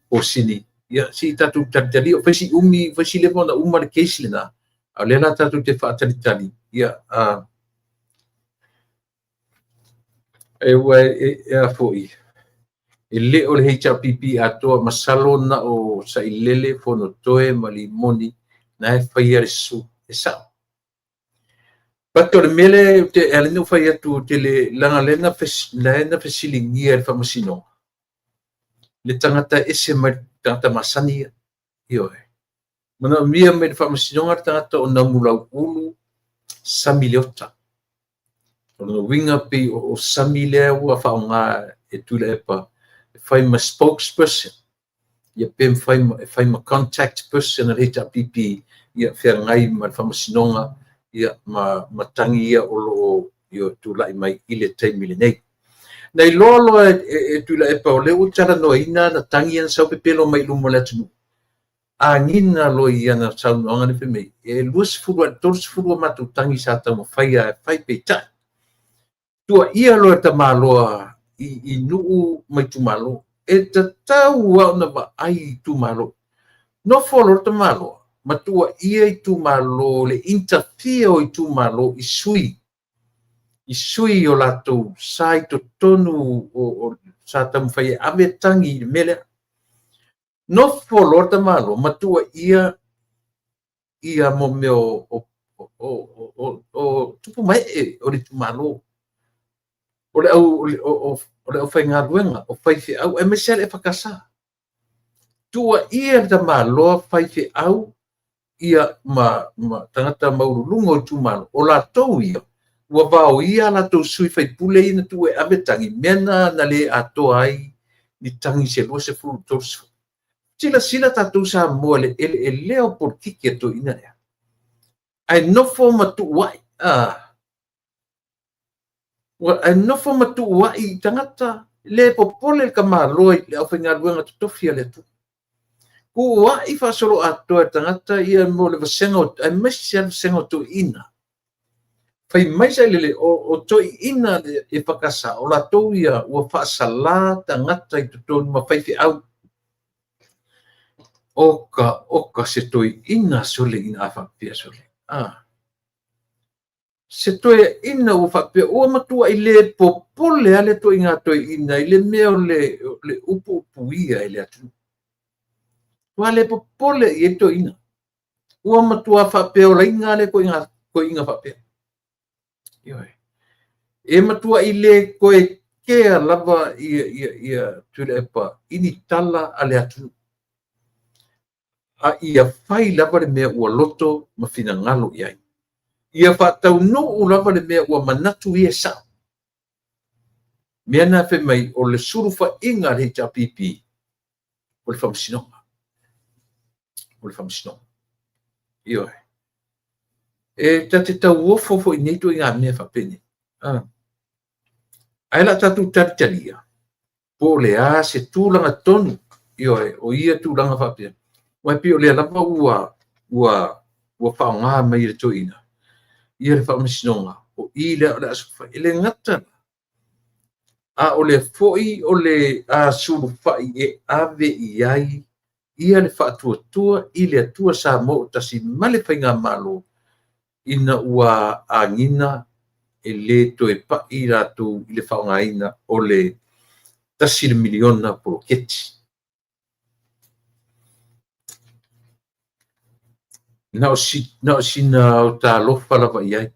Posini. Ia, se i tatou talitali, o fai si umi, fai si leva ona uma le case lena, a o lea la tatou te faatalitali, ia, e ua e a foi, e le o le HRPP atoa, masalo na o Sailele, Fonotoe ma Limoni, na e faia le susu, e sa'o. But o le mea lea ou te, e ala ai ona ou fai atu, ou te le, leaga lea na, lea na fesiligia e le faamasinoga, le tagata e ese mai le tagata masani ia. Ioe. Manaomia mai le faamasinoga le tagata o Namulauulu Sami Leota. O lona uiga pei o Sami lea ua faaaoga e Tuilaepa e fai ma spokesperson, ia pe mafai e fai ma contact person a le HRPP, ia feagai ma le faamasinoga, ia ma tagi ia o lo o ia tulai mai i le taimi lenei. Na iloa loa e Tuilaepa o lea ua talanoaina ana tagi ia na sau pepelo mai i luma o le atunuu. Agiga loa i ana saunoaga lea fai mai, e 20 a i le 30 a matou tagi sa taumafai lava e fai peitai. Tuuaia loa e tamaloa i nuu ma itumalo. E tatau lava ona vaai i itumalo. Nofo loa le tamaloa ma tuuaia itumalo, le interfere o itumalo i sui, i sui o latou sa i totonu o sa taumafai e ave tagi i le mea lea. Nofo loa le tamaloa ma tuuaia ia mo mea o tupu ma ee o le itumalo, o le au o le aufaigaluega, o faifeau, aemaise lava le EFKS. Tuuaia le tamaloa faifeau ia ma tagata maualuluga o itumalo, o latou ia ua vaoia a latou sui faipule ia na tuu e ave tagi, mea na na le atoa ai ni tagi se 20, 30. Silasila tatou Samoa i le eleelea o polokiki a toeaiina lea. Ae nofo ma tuuai, ae nofo ma tuuai i tagata, le popole le tamaloa i le aufaigaluega totofi a le Atua. Tuuai faasoloatoa e tagata ia mo le vasega, aemaise le vasega o toeaiina. Fai mai sailele o toeaiina e EFKS, o latou ia ua faasala tagata i totonu ma faifeau. Oka, oka, se toeaina sole ina a faapea sole. Se toeaina ua faapea, ua matuai le popole a le toeaina toeaina i le mea o le upuupuia e le atunuu. Ua le popole i ai toeaina. Ua matua faapea olaina le toeaina faapea. E matuai le toe kea lava ia Tuilaepa i ni tala a le atunuu. A ia fai lava le mea ua loto ma finagalo i ai. Ia faataunuu lava le mea ua manatu ia e sao. Mea na fai mai o le sulufaiga a le HRPP o le Faamasinoga. O le Faamasinoga. Ioe. E ta te tauofo foi nei ituaiga mea faapenei. Ae o le a tatou talitalia po o le a se tulaga tonu, ioe, o ia tulaga faapea. Aua e pei o lea lava ua faaaoga mai e le toeaina ia le Faamasinoga, o i lea o le a sulufai. E le gata, a o lea foi o le a sulufai e ave i ai ia le faatuatua i le Atua Samoa ua tasi ma le Faigamalo, ina ua agiga e le toe pai latou i le faaaogaina o le $1 miliona poloketi. Na o sina o talofa lava i ai.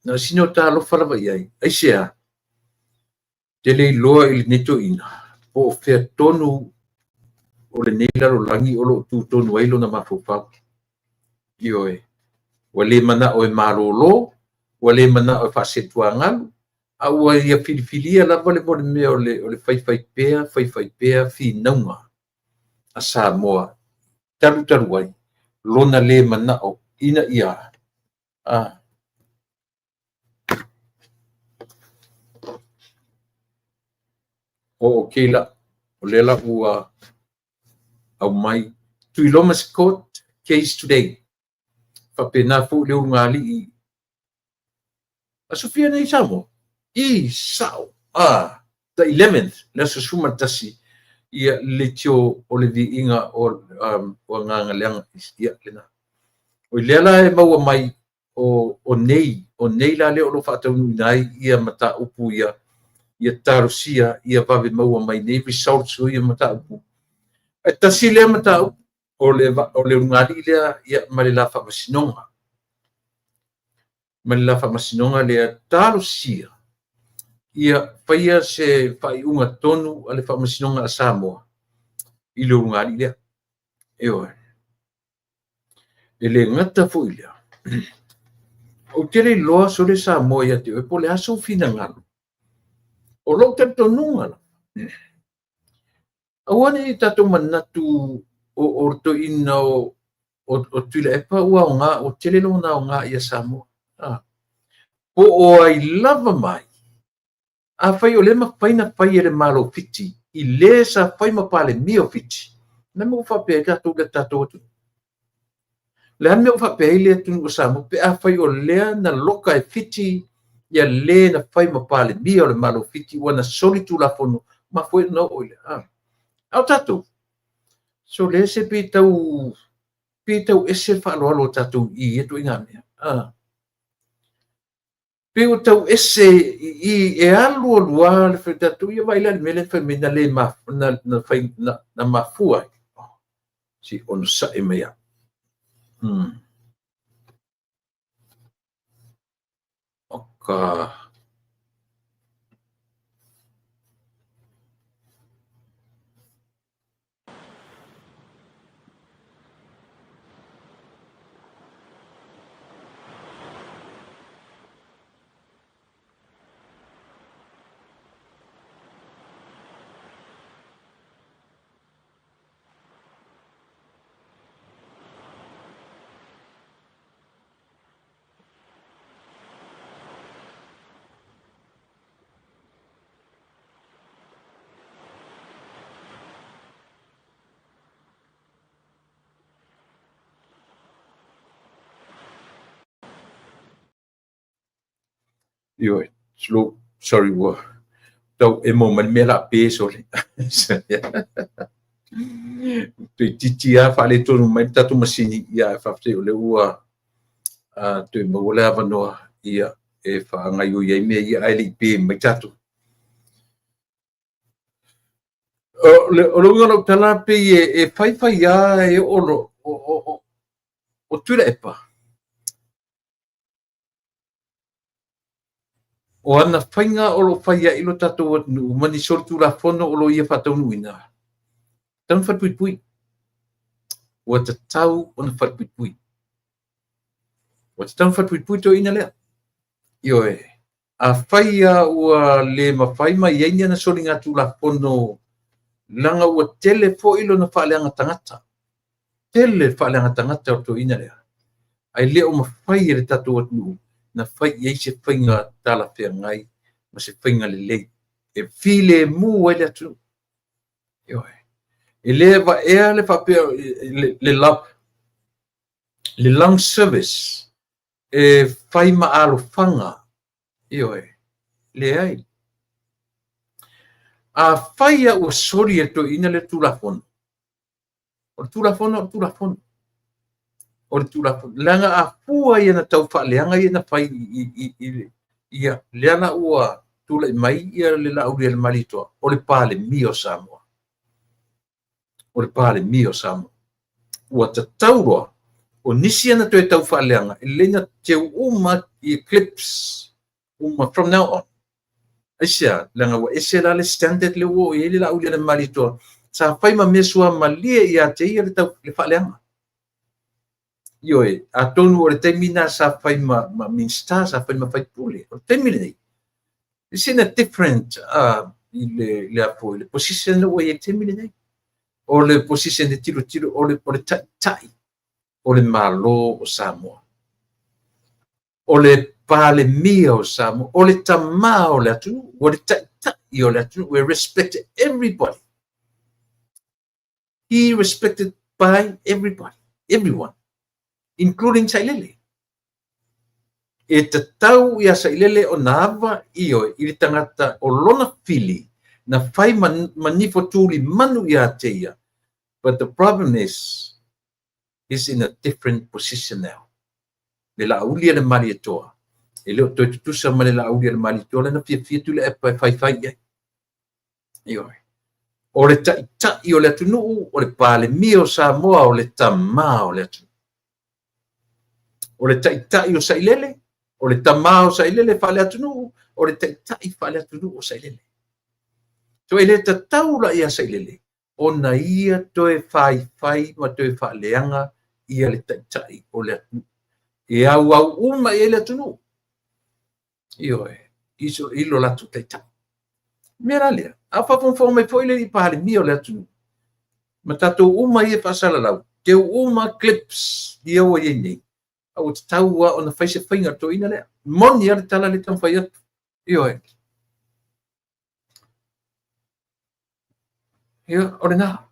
Na o sina o talofa lava i ai. Aisea? Te le iloa i lenei toeaina po o fea tonu o lenei lalolagi o lo o tu tonu ai lona mafaufau. Ioe. Ua le manao e malolo, ua le manao e faasetuagalu, a ua ia filifilia lava le mea o le faifaipea, faifaipea finauga a Samoa talu talu ai lona le manao ina ia okay la, o lea la ua aumai Tuiloma's court case today. Faapena foi le ulugalii aso fia nei Samoa? I sao, the 11th, le aso 11, ia le leitio o le viiga o agaga leaga ia lena. O lea la e maua mai o nei la lea o lo o faataunuuina ai ia mataupu ia, ia talosia ia vave maua mai nei results o ia mataupu. E tasi lea mataupu o le ulugalii lea ia, ma le la faamasinoga. Ma le la faamasinoga lea talosia ia faia se faaiuga tonu a le faamasinoga a Samoa i le ulugalii lea. Ioe. E le gata foi lea. Ou te le iloa sole Samoa ia te oe po o le a sou finagalo. O lou talitonuga la, aua ne i tatou manatu o le toeaina o Tuilaepa ua aoga, ua tele lona aoga ia Samoa. Po o ai lava mai, afai o lea mafai na fai e le Malo Fiti, i le sa fai ma Palemia o Fiti, le mea ua faapea ai tatou le tatou atunuu. Le a le mea ua faapea ai le atunuu o Samoa, pe afai o lea na loka e Fiti ia le na fai ma Palemia o le Malo Fiti, ua na soli Tulafono, mafua ai ona oo i le. A o tatou, so le se pei tau ese le faaaloalo o tatou i ia ituaiga mea. Pei ua tau ese i e alu alu lava le fai tatou ia vaai la i le mea lea fai mai na le na mafua ai. Si onosai mai au. O ka Ioe, slow, sorry, ua tau emo mai le mea la pe sole. Toeitiiti lava faaletonu mai le tatou masini, ia ae faafetai o lea ua toe maua le avanoa ia e faagaoioi ai mea ia ae le i pe mai tatou. O le uiga o lau tala pei e faifai lava e oo o Tuilaepa, o ana faiga o lo o fai ai lo tatou atunuu ma ni solitulafono o lo o ia faataunuuina, tatau ona falepuipui. Ua tatau ona falepuipui. Ua tatau ona falepuipui toeaina lea. Ioe. Afai lava ua le mafai ma i ai ni ana soligatulafono, leaga ua tele foi lona faaleaga tagata. Tele le faaleaga tagata o le toeaina lea, ae le o mafai e le tatou atunuu na fai i ai se faiga talafeagai ma se faiga lelei e filemu ai le atunuu. Ioe. E le vaea le faapea le long service e fai ma alofaga. Ioe. Leai. Afai lava ua soli e le toeaina lea le Tulafono, o le Tulafono o le Tulafono. O le Tulafono. Leaga a fua i ana tau faaleaga ia na fai i ia, lea la ua tulai mai ia le Laaulialemalietoa, o le Palemia o Samoa. O le Palemia o Samoa. Ua tatau loa o nisi ana toe tau faaleaga, e lelei ona teu uma i clips uma from now on. Aisea? Leaga ua ese la le standard lea ua oo i ai le Laaulialemalietoa, sa fai ma mea suamalie ia te ia le tau le faaleaga. Ioe, atonu o le taimi lena sa fai ma Minisita, sa fai ma faipule. O le taimi lenei, it's in a different i le a foi, le position lea ua i ai i le taimi lenei. O le position e tilotilo, o le taitai o le Malo o Samoa. O le Palemia o Samoa, o le tama o le atunuu, o le taitai o le atunuu. We respect everybody. He respected by everybody, everyone, including Sailele. E tatau ia Sailele ona ava ioe i le tagata o lona fili na fai ma nifo tulimanu ia te ia. But the problem is, he's in a different position now. Le Laaulialemalietoa, e le o toe tutusa ma le Laaulialemalietoa lea na fiafia Tuilaepa e faifai i ai. Ioe. O le taitai o le atunuu, o le Palemia o Samoa, o le tama o le atunuu. O le taitai o Sailele, o le tama o Sailele faale-atunuu, o le taitai faale-atunuu o Sailele. So e le tatau la ia Sailele ona ia toe faifai ma toe faaleaga ia le taitai o le atunuu. E auau uma i ai le atunuu. Ioe, i lo latou taitai. Mea la lea, a faafogafoga mai foi le Palemia o le atunuu, ma tatou uma ia faasalalau, teu uma clips ia ua i ai nei, a ua tatau lava ona fai se faiga toeaina lea. Moni lava le tala lea taumafai atu. Ioe. Ia, o lena.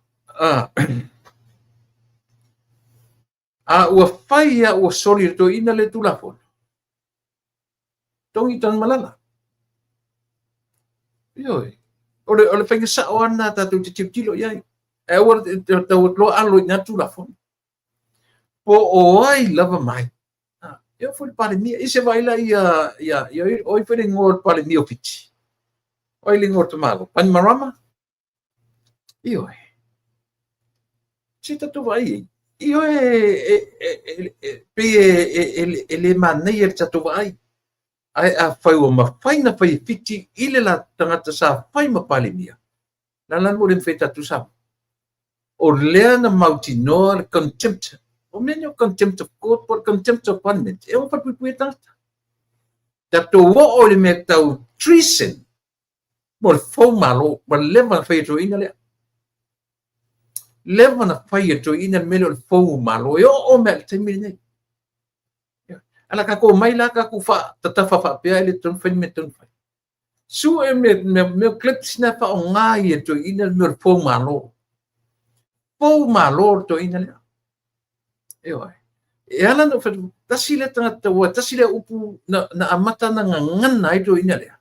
A ua fai a ua soli le toeaina le Tulafono, togi Tanumalala. Ioe. O le faiga sao lava lena tatou te tilotilo i ai. Ae aua le tau atu loa alo i na Tulafono. Po o ai lava mai. E oo foi le Palemia. I se vaai la ia, ia, ia, o ai foi le igoa o le Palemia o Fiti? O ai le igoa o le tamaloa? Bainimarama? Ioe. Se tatou vaai ai. Ioe, pei e le manaia le tatou vaai. Ae afai ua mafai na fai e Fiti i le la tagata sa fai ma Palemia, la la ua le mafai e tatou Samoa. O lea na mautinoa le contempt. O mea nei o contempt of court po o le contempt of parliament. E ono falepuipui ai tagata. Tatou oo i le mea tau treason mo le fou malo, ua leva na fai e toeaina lea. Leva na fai e toeaina le mea lea o le fou malo. E oo mai i le taimi lenei. Ala tatou mai la tatou tatafa faapea e le tatau ona fai le mea e tatau ona fai. Sue mea clips na faaaoga ia toeaina le mea o le fou malo. Fou malo le toeaina lea. Ioe. E ala ona ou fai atu, tasi lea tagata ua tasi lea upu na, na amata na gagana ai le toeaina lea.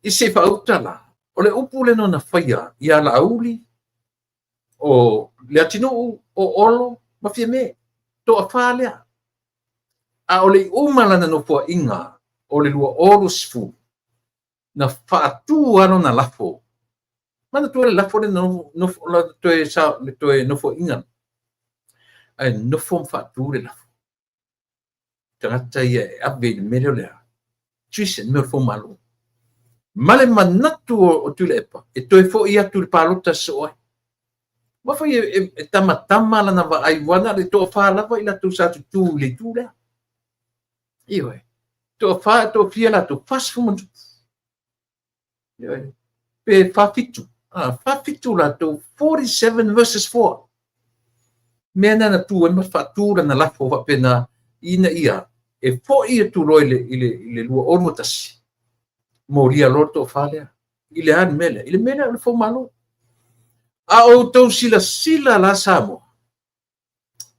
I se i faauta la, o le upu lea na faia ia Laauli, o Leatinuu, o Olo ma Fiame, toafa lea. A o le i uma lana nofoaiga o le 2020, na faatu lava lona lafo. Manatua le lafo lea na nofo, toe, sa, le toe nofoaiga. Ae nofo ma faatu le lafo. Tagata ia e ave i le mea lea o le a? Treason, mea o le foumalo. Ma le manatu o Tuilaepa e toe foi atu i le palota sosoo ai. Ua fai e tamatama lana vaai, ua na o le toafa lava i latou sa tutū i le itu lea. Ioe. Toafa, toafia latou, 40 ma tupu. Ioe. Pe 47. Ah, 47 latou, 47 versus 4. Mea na na tu ai ma faatu lana lafo faapena ina ia e foi atu loa i le, i le, i le 2021, molia loa le toafa lea. I le a le mea lea? I le mea lea o le foumalo. A outou silasila la Samoa,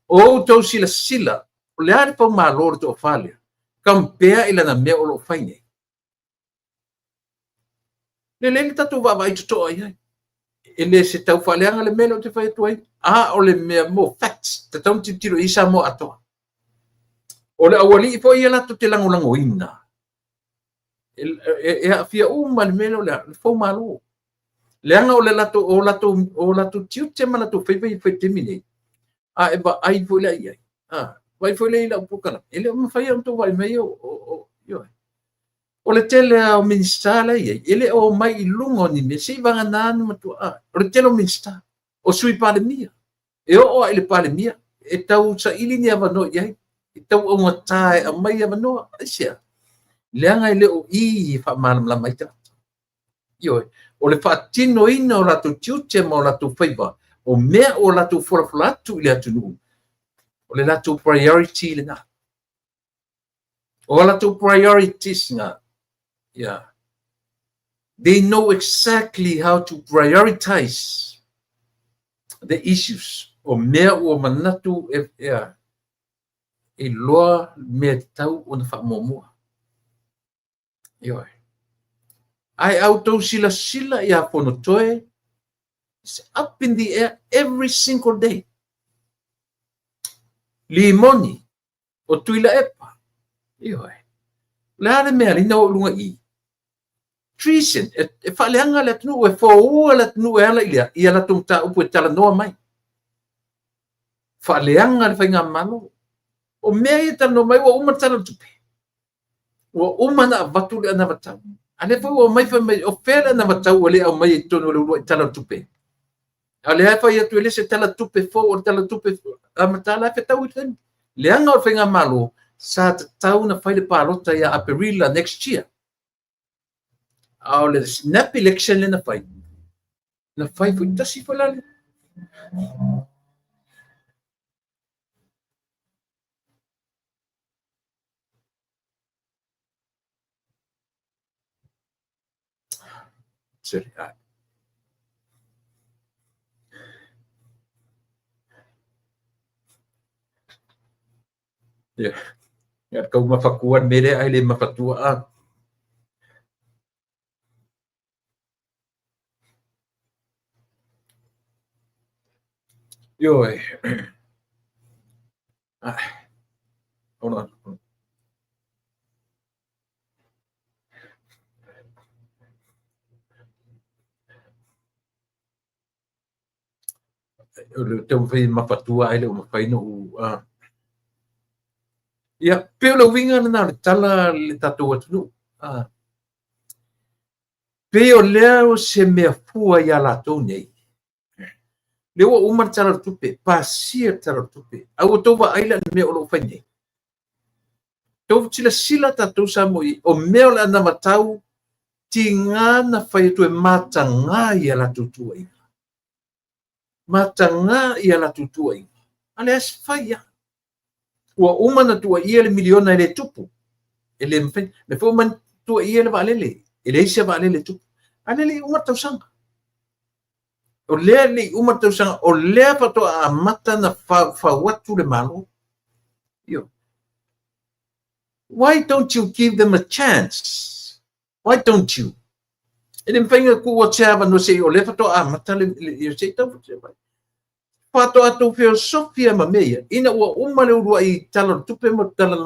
o outou silasila, o le a le foumalo o le toafa lea, compare i lana mea o lo o fai nei. Lelei le tatou vaavaai totoa i ai. E le se tau faaleaga le mea lea ou te fai atu ai, a o le mea mo facts, tatau ona tilotilo i ai Samoa atoa. O le aualii foi ia latou te lagolagoina, e aafia uma le mea lea o le foumalo. Leaga o le latou, o latou, o latou tiute ma latou faiva ia fai i le taimi nei, a e vaai foi la i ai, a, vaai foi la i lau polokalame, e le o mafai ona outou vaai mai o, ioe. O le tele lava o Minisita la e i ai, e le o omai i luga o ni mea, se i vagana ni matua, a, o le tele o Minisita, o Sui Palemia, e oo lava i le Palemia, e tau saili ni avanoa i ai, e tau augata e aumai avanoa, aisea? Leaga e le o i e faamalamalama ai tagata. Ioe, o le faatinoina o latou tiute ma o latou faiva, o mea ua latou folafola atu i le atunuu, o le latou priority lena. O a latou priorities na, yeah. They know exactly how to prioritize the issues. O mea ua manatu e, yeah, e iloa mea tatau ona faamuamua. Ioe. Ae a outou silasila ia Fonotoe, it's up in the air every single day. Limoni, o Tuilaepa. Ioe. O le a le mea lina o luga i? Treason, e faaleaga le atunuu, e foua le atunuu e ala i lea, ia latou mataupu e talanoa mai. Faaleaga le faigamalo. O mea ia e talanoa mai, ua uma le Tala o le Tupe. Ua uma ona avatu le anavatau. A lea foi ua omai fai mai, o fea le anavatau ua le aumaia i totonu o le uluai Tala o le Tupe? A o lea e fai atu e le se Tala Tupe fou, o le Tala Tupe amata la e fetau i le taimi. Leaga o le faigamalo, sa tatau ona fai le palota ia Aperila next year. A o le snap election lea na fai, na fai foi tasi foi la le Sorry. Yeah. Ia kau mafatua le mea lea ai le mafatua a. Ioe. Ah. Hold on. O le taumafai e mafatua ae le o mafai ona ou Ia, pei o le uiga lena o le tala le tatou atunuu. Pei o lea o se mea fua ia latou nei. Lea ua uma le Tala o le Tupe, pasia le Tala o le Tupe. A ua outou vaai la i le mea o lo o fai nei? Tou silasila tatou Samoa i o mea o le anavatau tiga na fai atu e mataga i a latou tuuaiga. Mataga i a latou tuuaiga. A lea se fai lava. Ua uma ona tuuaia le miliona e le tupu. E le mafai. Le foi uma tuuaia le vaalele. E leai se vaalele e tupu. A lea le i uma le tausaga. O lea e le i uma le tausaga, o lea faatoa amata ona faufau atu le Malo. Ioe. Why don't you give them a chance? Why don't you? E le mafai ona tuu atu se avanoa se i o lea faatoa amata le, le, se i tau faatoa tou feosofi ai ma mea ia, ina ua uma le uluai Tala o le Tupe mo le tala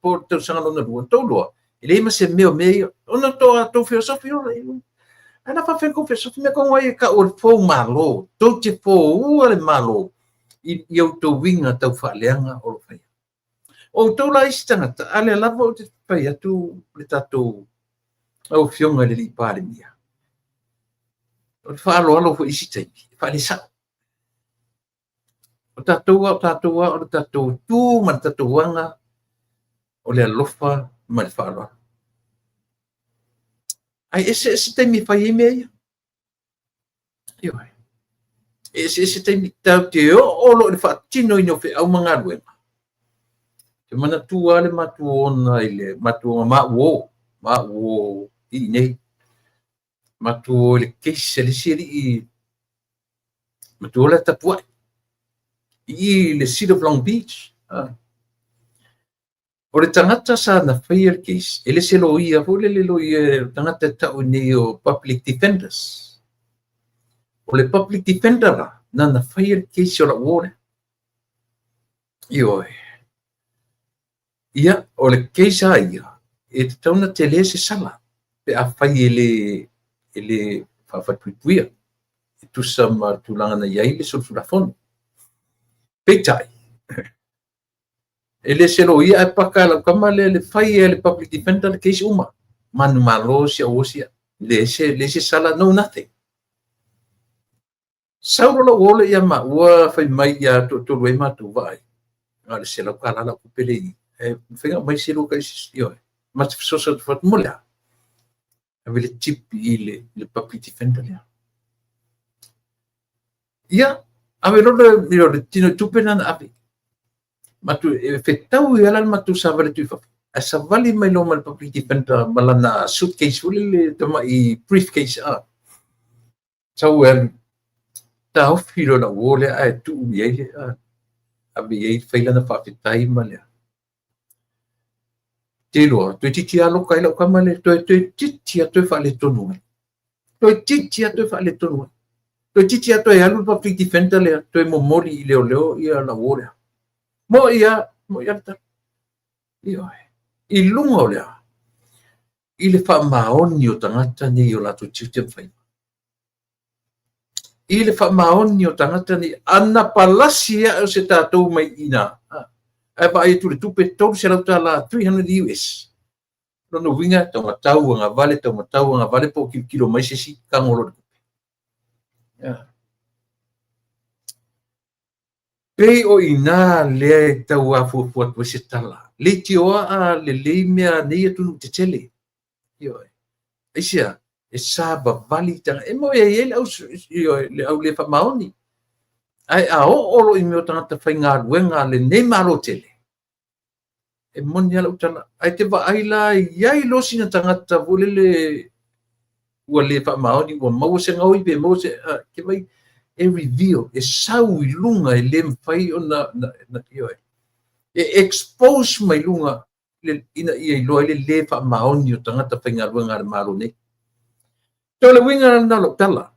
po o le tausaga lona lua, tou iloa, e leai ma se mea o mea ia, ona toa tou feosofi loa lea. Ae na faafefea tou feosofi mea tonu ai e tau o le fou malo, tou te foua le Malo i outou uiga tau faaleaga o lo o faia. O outou la isi tagata, a lea lava ou te fai atu le tatou lau Afioga i le Alii Palemia, o le faaaloalo foi i isi taimi, e faalesa'o. O tatou lava, o tatou lava, o le tatou tu ma le tatou aga, o le alofa ma le faaaloalo. Ae eseese taimi e fai ai mea ia. Ioe. E eseese taimi tatou te oo loa i le faatinoina o feau ma galuega. Te manatua lava le matuona i le matuona ma uo, ma uo i inei. Matou o i le case a le isi alii matua la e tapuai i i le City of Long Beach. O le tagata sa na faia le case, e le se loia foi lele loia, o tagata e tau nei o public defenders. O le public defender la, na na faia le case o lau uo lea. Ioe. Ia, o le case lava ia, e tatau ona tele se sala pe afai e le faafapuipuia e tusa ma le tulaga na i ai le solitulafono. Peitai, e le se loia ae paka lau tama lea le fai e le public defender le case uma. Manumalo si au osi le se sala, no nothing. Sau loa lau ole ia maua fai mai ia toatolu ai matou vaai. Na o le $100 lau tupe le i. E mafai ona aumai se lua kai ioe. Ma te fesoasoani atu mo le a? Ave le tip i le public defender lea. Ia, ave loa le tino tupe na na ave. Matu e fetau i ala le matou savali atu i fafo. Ae savali mai loa ma le public defender ma lana suitcase foi lele tamai briefcase a. Sau e alu taofi loa lau uo lea ae tuu i ai le ave i ai fai lana faafetai ma lea. Te iloa, toeitiiti lava loka ai lau tama lea, toeitiiti lava toe faaletonu ai. Toeitiiti lava toe faaletonu ai. Toeitiiti lava toe alu le public defender lea, toe momoli i leoleo ia lau uo lea. Mo'i lava, mo'i lava le tala. Ioe. I luga o lea, i le faamaoni o tagata nei o latou tiute ma faiva. I le faamaoni o tagata nei, ana palasi ae o se tatou mai ina, ae vaai atu le tupe $300, 300 US. Lona uiga, taumatau agavale, taumatau agavale po o tilotilo mai se isi tago loa le tupe. Yeah. Pei o ina lea e tau afuafua atu ai se tala. Leitioa a lelei mea nei atunuu tetele. Ioe. Aisea, e savavali tagata. E moni e i ai le au, ioe, le au le faamaoni. Ae a oo loa i mea o tagata faigaluega a lenei Malo tele, e moni lava lau tala. Ae te vaai la i ai loa sina tagata foi lele ua le faamaoni, ua maua se gaoi pe maua se, ke vai, e reveal, e sau i luga e le mafai ona, ioe, e expose mai luga ina ia iloa ai le le faamaoni o tagata faigaluega a le Malo nei. So le uiga lena o lau tala,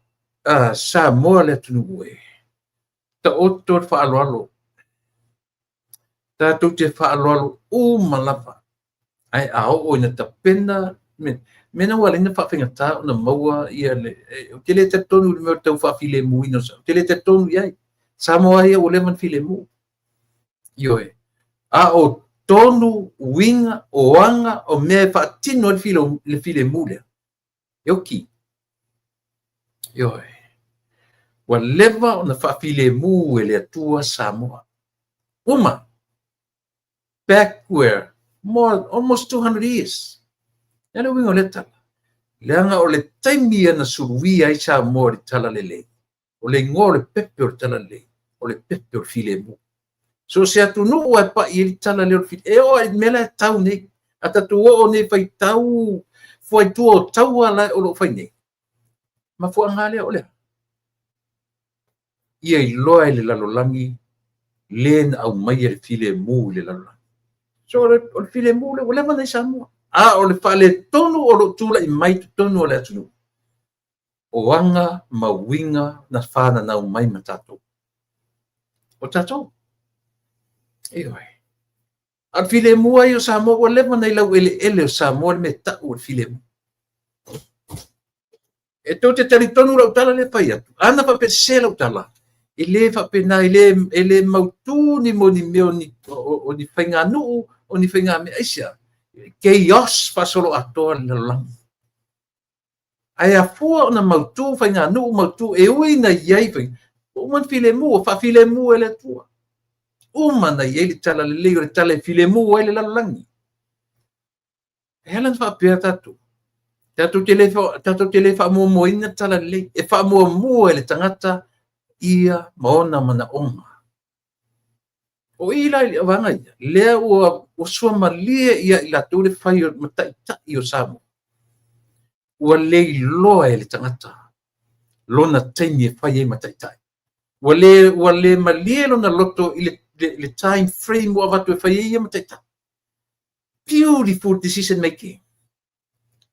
Samoa le atunuu e, taoto le faaaloalo, tatou te faaaloalo uma lava, ae a oo ina tapena mea na ua ala ai ona faafaigata ona maua ia le, ou te le talitonu i le mea o le tau faafilemuina, ou te le talitonu i ai. Samoa ia ua leva ona filemu. Ioe. A o tonu, uiga, o aga, o mea e faatino ai le filemu lea, e oki. Ioe. Ua leva ona faafilemu e le Atua Samoa. Uma. Back where? More, almost 200 years. E le uiga o lea tala. Leaga o le taimi ia na suluia ai Samoa i le tala lelei. O le igoa o le pepe o le tala lelei, o le pepe o le filemu. So se atunuu e pai ai le tala lea o le filemu. E oo i mea la e tau nei. A tatou oo nei faitau fuaitua o taua la o lo o fai nei. Mafuaaga lea o lea. Ia iloa e le lalolagi le na aumaia le filemu i le lalolagi. So o le filemu lea ua leva ona i Samoa, a o le faaletonu o lo o tulai mai totonu o le atunuu, o aga ma uiga na fananau mai ma tatou. O tatou. Ioe. A o le filemu lava ia o Samoa ua leva ona i laueleele o Samoa le mea e tau o le filemu. E tou te talitonu lau tala lea e fai atu, ana faapea e sese lau tala, e le faapena, e le mautu ni mea o ni faiganuu, o ni faigamea. Aisea? Chaos faasoloatoa le lalolagi. Ae afua ona mautu faiganuu, mautu, e ui ina i ai faiga, ua uma ona filemu, ua faafilemu e le Atua. Uma ona i ai le talalelei, o le tala e filemu ai le lalolagi. E ala ona faapea tatou, tatou te le faamuamuaina le talalelei, e faamuamua e le tagata ia ma ona manaoga. O i la i le vaega ia, lea ua suamalie ia i latou le fai o mataitai o Samoa. Ua le iloa e le tagata lona taimi e fai ai ma taitai. Ua le malie lona loto i le time frame ua avatu e fai ai ia ma taitai. Beautiful decision making.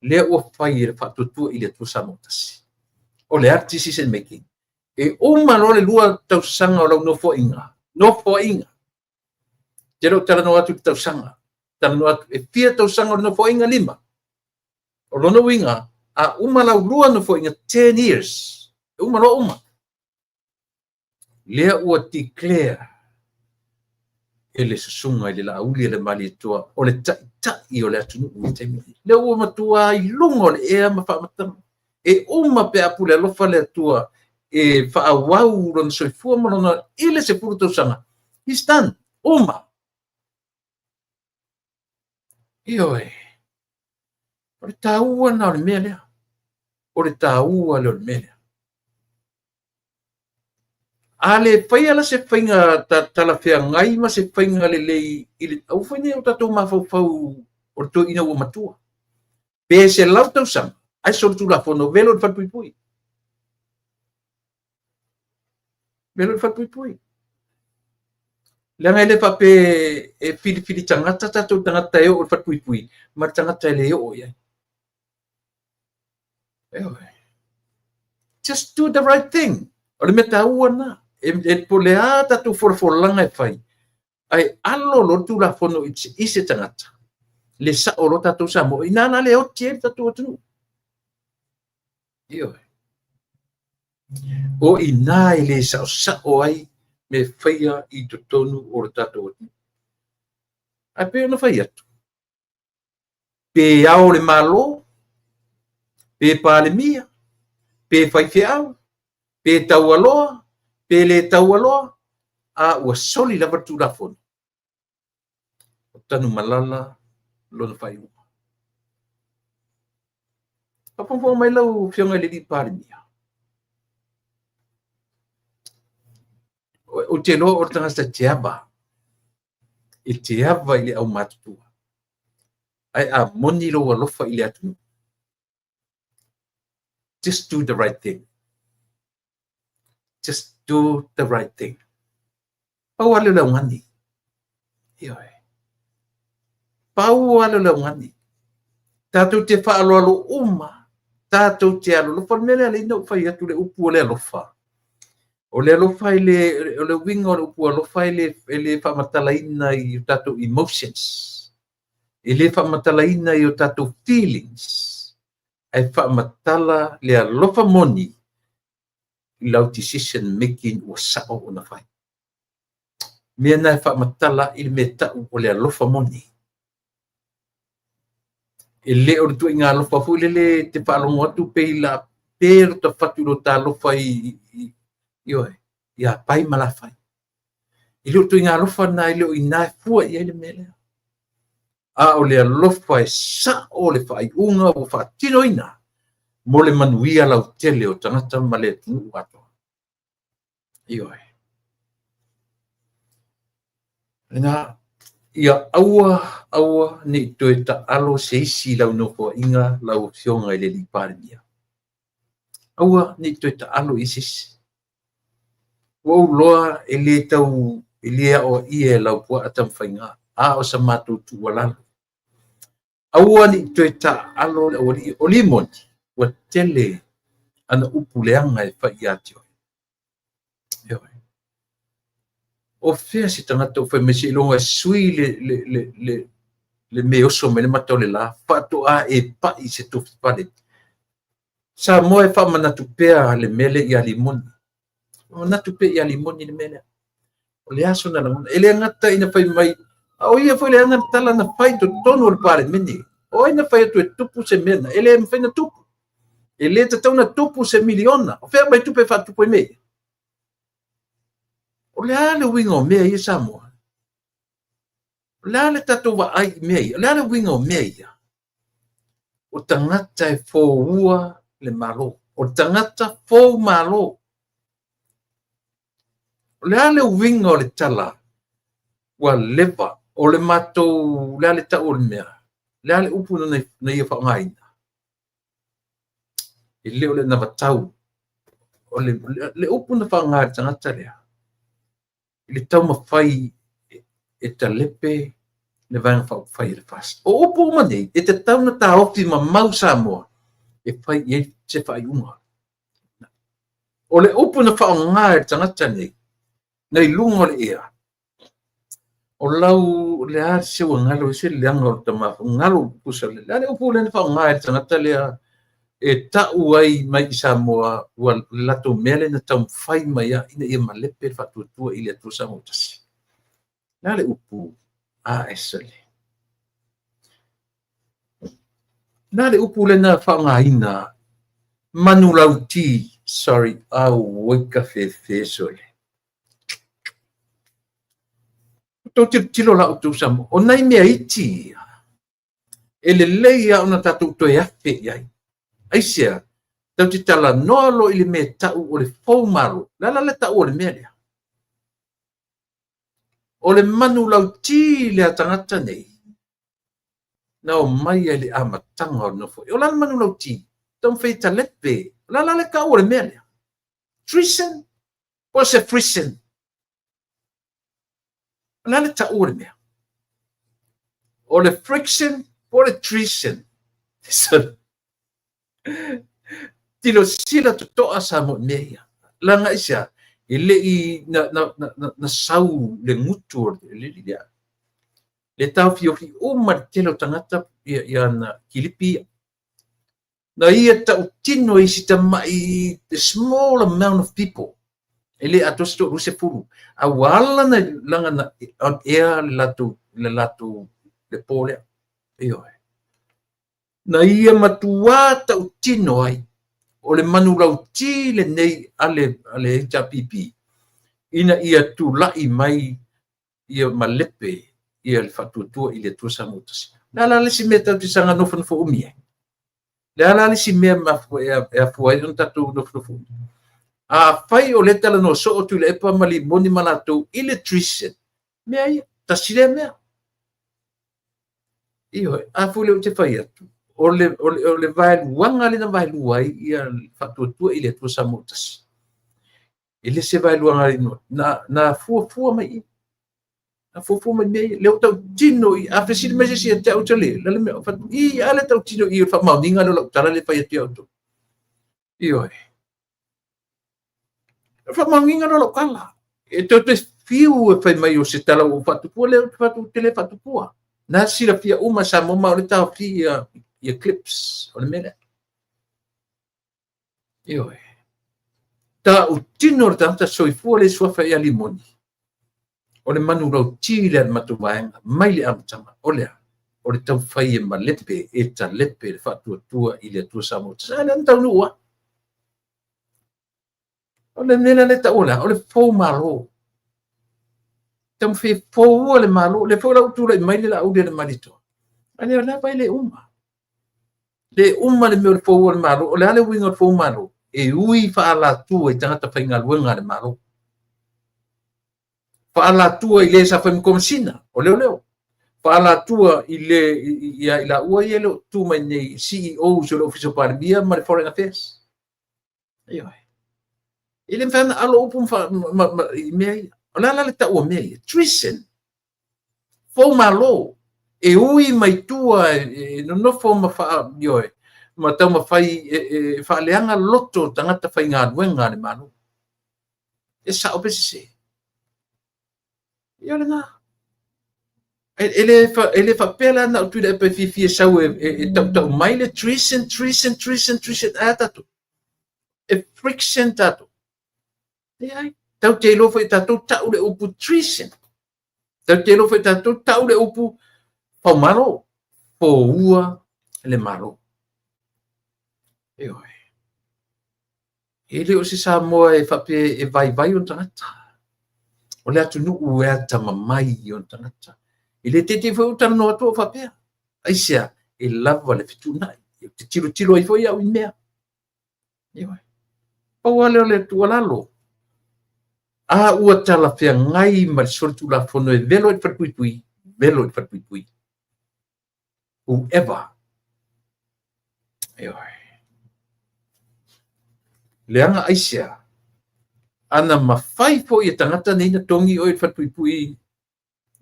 Lea ua fai e le Faatuatua i le Atua Samoa Tasi. O le a le decision making? E uma loa le 2 tausaga o lau nofoaiga. Nofoaiga. Te le o talanoa atu i le tausaga. Talanoa atu e fia tausaga o le nofoaiga? 5. O lona uiga, a uma lau 2 nofoaiga, 10 years. E uma loa uma. Lea ua declare e le susuga i le Laauli a le Malietoa o le taitai o le atunuu i le taimi lenei. Lea ua matua i luga o le ea ma faamatalaga. E uma pe a pule alofa le Atua e faaauau lona soifua ma lona i le 10 tausaga. He's done. Uma. Ioe. O le taua na o le mea lea. O le taua lea o le mea lea. A le faia la se faiga talafeagai ma se faiga lelei i le aua foi nei o tatou mafaufau o le toeaina ua matua. Pe 100 tausaga, ae solitulafono, velo i le falepuipui. Velo i le falepuipui. Leaga e le faapea e filifili tagata tatou tagata e oo i le falepuipui, ma le tagata e le oo i ai. Just do the right thing. O le mea taua lena. E po le a tatou folafolaga e fai, ae alo loa le Tulafono i se tagata, le sao loa tatou Samoa, ina la le oti ai le tatou atunuu. Ioe. O ina e le saosao ai me faia i totonu o le tatou atunuu. Ae pei ona fai atu, pe ao le Malo, pe Palemia, pe faifeau, pe taualoa, pe le taualoa, a ua soli lava le Tulafono. O Tanumalala lona faaiuga. Faafogafoga mai lau Afioga i le alii Palemia. Ou te iloa o le tagata e te ava. E te ava i le aumatutua. Ae a moni lou alofa i le atunuu. Just do the right thing. Just do the right thing. Pau lava lea o le augani. Ioe. Pau lava lea o le augani. Tatou te faaaloalo uma, tatou te alolofa. O le mea lea alai na ou fai atu le upu o le alofa. O le alofa e le, o le uiga o le upu alofa e le faamatalaina i o tatou emotions. E le faamatalaina i o tatou feelings. Ae faamatala le alofa moni i lau decision making ua sao ona fai. Mea na e faamatala i le mea tau o le alofa moni. E le o le tuaiga alofa foi lele te faalogo atu pei la pe lo ta fatu lo ta alofa i ioe, ia pai ma la fai. E le o tuaiga alofa na e le o ina e fua i ai le mea lea. A o le alofa e sao le faaiuga ua faatinoina mo le manuia lautele o tagata ma le atunuu atoa. Ioe. Lena, ia aua, aua ne i toe taalo se isi i lau nofoaiga lau Afioga i le alii Palemia. Aua ne i toe taalo i se isi. Ua ou iloa e le tau, e le aoaia e Laupua Tamafaiga, a o sa matou tuualalo. Aua ne i toe taaalo le aualii. O Limoni, ua tele ana upu leaga e fai ia te oe. Ioe. O fea se tagata ua fai mai seiloga e sui le mea e oso mai le mata o le la, faatoa e pai i se tofi paleni. Samoa e faamanatu pea le mea lea ia Limoni. Manatu pea ia Limoni le mea lea. O le a sona lagona? E le gata ina fai mai, a o ia foi le ana le tala na fai i totonu o le Palemene. O ai na fai atu e tupu se mea na? E le mafai ona tupu. E le tatau ona tupu se miliona. O fea mai tupe e faatupu ai mea ia? O le a le uiga o mea ia Samoa? O le a le tatou vaai i mea ia? O le a le uiga o mea ia? O tagata e foua le Malo. O le tagata fou Malo. O le a le uiga o le tala ua leva o le matou, le a le tau o le mea, le a le upu na ia faaaogaina? E le o le anavatau. O le upu na faaaoga e le tagata lea, i le taumafai e talepe le Vaega Faaupufai a le FAST. O upu uma nei, e tatau ona taofi mamau Samoa e fai i ai se faaiuga. O le upu na faaaoga e le tagata nei, nai luga o le ea, o lau, le a se ua galo, se leaga o le tama, galo pusa, le a le upu lea na faaaoga e le tagata lea e tau ai mai i Samoa, ua le latou mea lea na taumafai mai ai ina ia malepe le faatuatua i le Atua Samoa tasi. Le a le upu? A ese le. Le a le upu lea na faaaogaina? Manulauti, sorry, auoi ka fefe sole. Tou tilotilo la outou Samoa, o nai mea iti ia, e lelei lava ona tatou toe afe i ai. Aisea? Tatou te talanoa loa i le mea e tau o le fou malo. O le a la le tau o le mea lea? O le manulauti lea tagata nei, na omai ai le amataga o le nofoaiga. O le a le manulauti? Taumafai e talepe. O le a la le tau o le mea lea? Treason po o se frison? O le a le tau o le mea? O le friction po o le treason? Tilosila totoa Samoa i mea ia. Leaga aisea? E le i na sau le gutu o le alii lea. Le taofiofi uma le tele o tagata ia ana kilipi ia. Na ia tautino i si tamai the small amount of people. E le atoa se 20. A ua ala na laga na on air le latou le latou le po lea. Ioe. Na ia matuā tautino ai o le manulauti lenei a le HRPP ina ia tulai mai ia malepe ia le faatuatua i le Atua Samoa tasi. O le a la le isi mea tatou te saga nofonofo umi ai? Le a la le isi mea e afua ai ona tatou nofonofo umi? Afai o lea e talanoa soo Tuilaepa ma Limoni ma latou i le treason, mea ia, tasi lea mea. Ioe, a foi lea ou te fai atu, o le vaeluaga lea na vaelua ai ia le faatuatua i le Atua Samoa tasi. E le se vaeluaga na fuafua mai i. Na fuafua mai mea ia. Lea ua tautino i, a fesili mai se isi ia te au, tale, la le mea, i, a le tautino i o le faamaoniga lea o lau tala lea e fai atu ia outou. Ioe. O le faamaoniga lea o lau tala. E toe te fiu e fai mai o se tala ua faatupua, lea ou te le faatupua. Na silafia uma Samoa ma o le taofi ia clips o le mea lea. Ioe. Tautino le tagata soifua le suafa ia Limoni. O le manulauti lea a le matou vaega mai le amataga o le a? O le taumafai e malepe, e talepe le faatuatua i le Atua Samoa. A lea na taunuu lava. O le mea lea e taua le a? O le fou malo. Taumafai e foua le malo. Lea foi la ua tulai mai le Laaulialemalietoa. A lea lava e le uma. Le uma le mea o le foua o le malo. O le a le uiga o le fou malo? E ui faaalatua i tagata faigaluega a le Malo. Faaalatua i le sa fai ma Komesina o Leoleo. Faaalatua i le ia i laua ia e le o tu mai nei CEOs o le Ofisa o Palemia ma le Foreign Affairs. Ioe. E le mafai ona alo upu i mea ia. O le a la le tau o mea ia? Treason. Fou malo. E ui mai tua e nonofo ma faa, ioe, ma taumafai e faaleaga loto o tagata faigaluega a le Malo. E sao pe sese? Ia o lena. E le faapea la na o Tuilaepa e fiafia e sau e tautau mai le treason, treason, treason, treason. Ae a tatou? E friction tatou. Leai. Tatou te iloa foi e tatou tau le upu treason. Tatou te iloa foi e tatou tau le upu faumalo. Foua le Malo. Ioe. E le o se Samoa e faapea e vaivai ona tagata. O le atunuu e atamamai i ona tagata. E le teitei foi ou talanoa atu o faapea. Aisea? E lava le fetuunai. Ou te tilotilo ai foi au i mea. Ioe. Pau lava lea o le tuualalo. A ua talafeagai ma le solitulafono e velo i le falepuipui, velo i le falepuipui. Whoever. Ioe. Leaga aisea? Ana mafai foi e tagata nei na togi oe i le falepuipui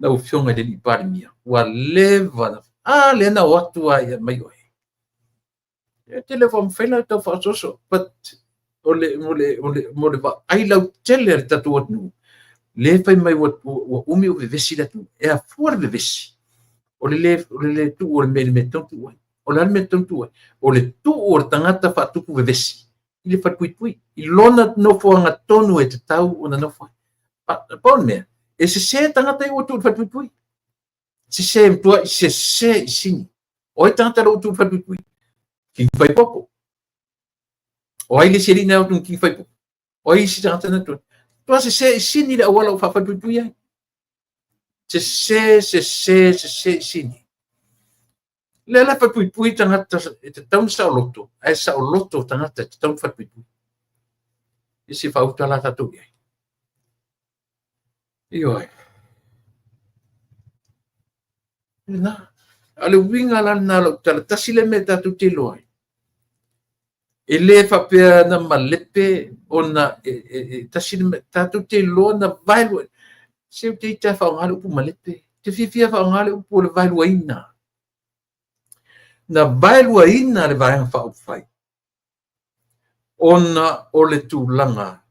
lau Afioga i le alii Palemia, ua leva na, a lea na o atu lava e aumai oe. E te le mafai la tau faaosooso, but o le, o le, o le, mo le vaai lautele a le tatou atunuu, lea fai mai ua umi o vevesi le atunuu. E afua le vevesi, o le le tuu o le mea i le mea e tatau ona tuu ai. O le a le mea e tatau ona tuu ai? O le tuu o le tagata faatupu vevesi i le falepuipui, i lona nofoaga tonu e tatau ona nofo ai. Pau le mea, e sese tagata ia ua tuu i le falepuipui. Sese, matuai sese i sini. O ai tagata la ua tuu i le falepuipui? King Faipopo. O ai le isi alii na o atu King Faipopo? O ai isi tagata na tuu? Tua sese i sini le auala o faafalepuipui ai. Sese, sese, sese i sini. Lea la falepuipui tagata e tatau ona saoloto, ae saoloto tagata e tatau ona falepuipui. E se faauta la tatou i ai. Ioe. Lena. A o le uiga la lena o lau tala, tasi le mea tatou te iloa ai. E le faapea na malepe ona e tasi le mea, tatou te iloa na vaelua. Se ou te ita e faaaoga le upu malepe. Te fiafia faaaoga le upu o le vaeluaina. Na vaeluaina le Vaega Faaupufai ona o le tulaga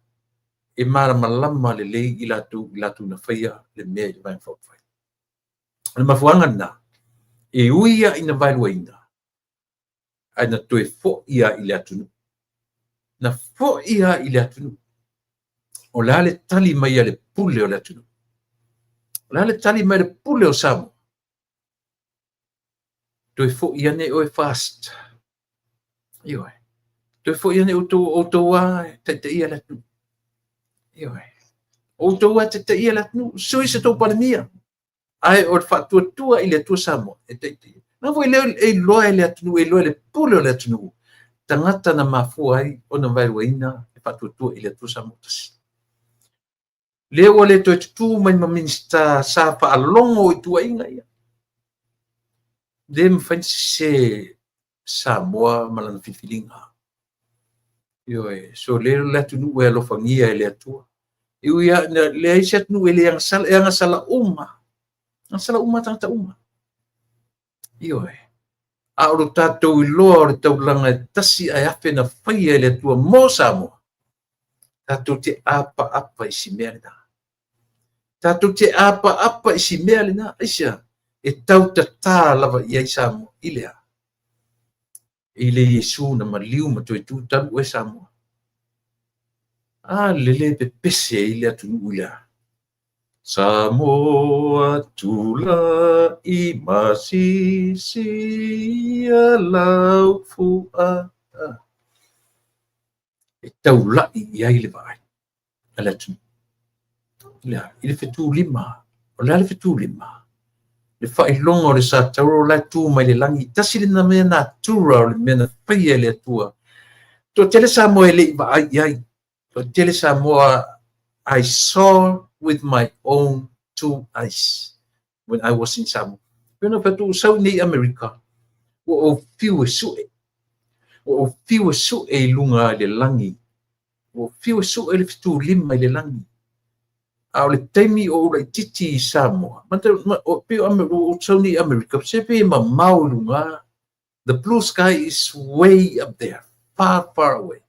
e malamalama lelei i latou, i latou na faia le mea i le Vaega Faaupufai. O le mafuaaga lena, e ui lava ina vaeluaina, ae na toe foi lava i le atunuu. Na foi lava i le atunuu. O le a le tali mai a le pule o le atunuu? O le a le tali mai a le pule o Samoa? Toe foi ane oe fast. Ioe. Toe foi ane outou lava e taitaia le atunuu. Ioe. Outou lava e taitaia le atunuu. Sui se tou Palemia. Ae o le faatuatua i le Atua Samoa e taitaia. Na foi lea e iloa e le atunuu, e iloa e le pule o le atunuu, tagata na mafua ai ona vaeluaina le faatuatua i le Atua Samoa tasi. Lea ua le toe tutū mai ma Minisita sa faalogo i tuuaiga ia. Le mafai ona sese Samoa ma lana filifiliga. Ioe, so le le atunuu e alofagia e le Atua. E ui lava ina leai se atunuu e le agasala, e agasala uma. Agasala uma tagata uma. Ioe. A o lo tatou iloa o le taulaga e tasi ae afe na faia e le Atua mo Samoa, tatou te apaapa i si mea lena. Tatou te apaapa i si mea lena. Aisea? E tautatā lava i ai Samoa. I le a? I le Iesu na maliu ma toe tu talu oe Samoa. A lele pepese ai le atunuu i le a? Samoa tulai masisi ia lau fua. E taulai i ai le vaai a le atunuu. I le fetulima. O le a le fetulima? Le faailoga o le sa tauro la e tu mai le lagi. Tasi lena mea natura o le mea na faia e le Atua. Toatele Samoa e le i vaai i ai. Toatele Samoa, I saw with my own two eyes when I was in Samoa. Pena fai atu sau nei Amerika, ua ou fiu e sue. Ua ou fiu e sue i luga i le lagi. Ua fiu e sue le fetulima i le lagi. A o le taimi o ou laitiiti i Samoa, pei o ou sau nei i Amerika, se pei e mamao i luga. The blue sky is way up there, far, far away.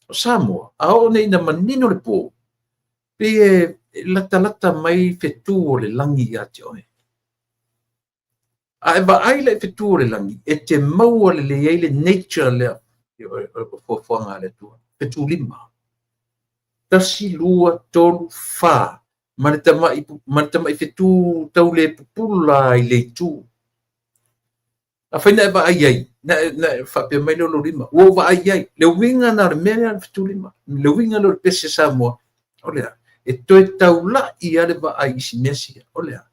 O Samoa, a oo nei ina manino le po, pei e latalata mai fetu o le lagi ia te oe. A e vaai la i fetu o le lagi, e te maua lelei ai le nature lea o fuafuaga a le Atua. Fetulima. 1, 2, 3, 4, ma le tamai, ma le tamai fetu tau le pupula i le itu. Afai na e vaai ai, na e, na e faapea mai lea o lou lima, ua ou vaai i ai. Le uiga na o le mea lea o le fetulima, le uiga lea o le pese a Samoa, o le a? E toe taula'i lava le vaai i si mea sia, o le a?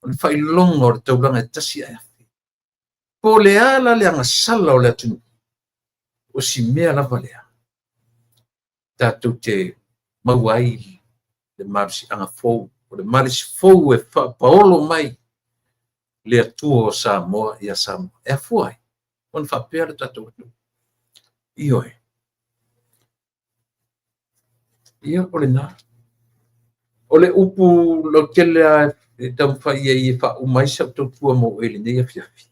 O le faailoga o le taulaga e tasi ae afe. Po o le a la le agasala o le atunuu, o si mea lava lea tatou te maua ai le malosiaga fou, o le malosi fou e faapaolo mai le Atua o Samoa ia Samoa. E afua ai ona faapea le tatou atunuu. Ioe. Ia, o lena. O le upu lautele lava e taumafai ai e faauma ai sau tautua mo oe i lenei afiafi.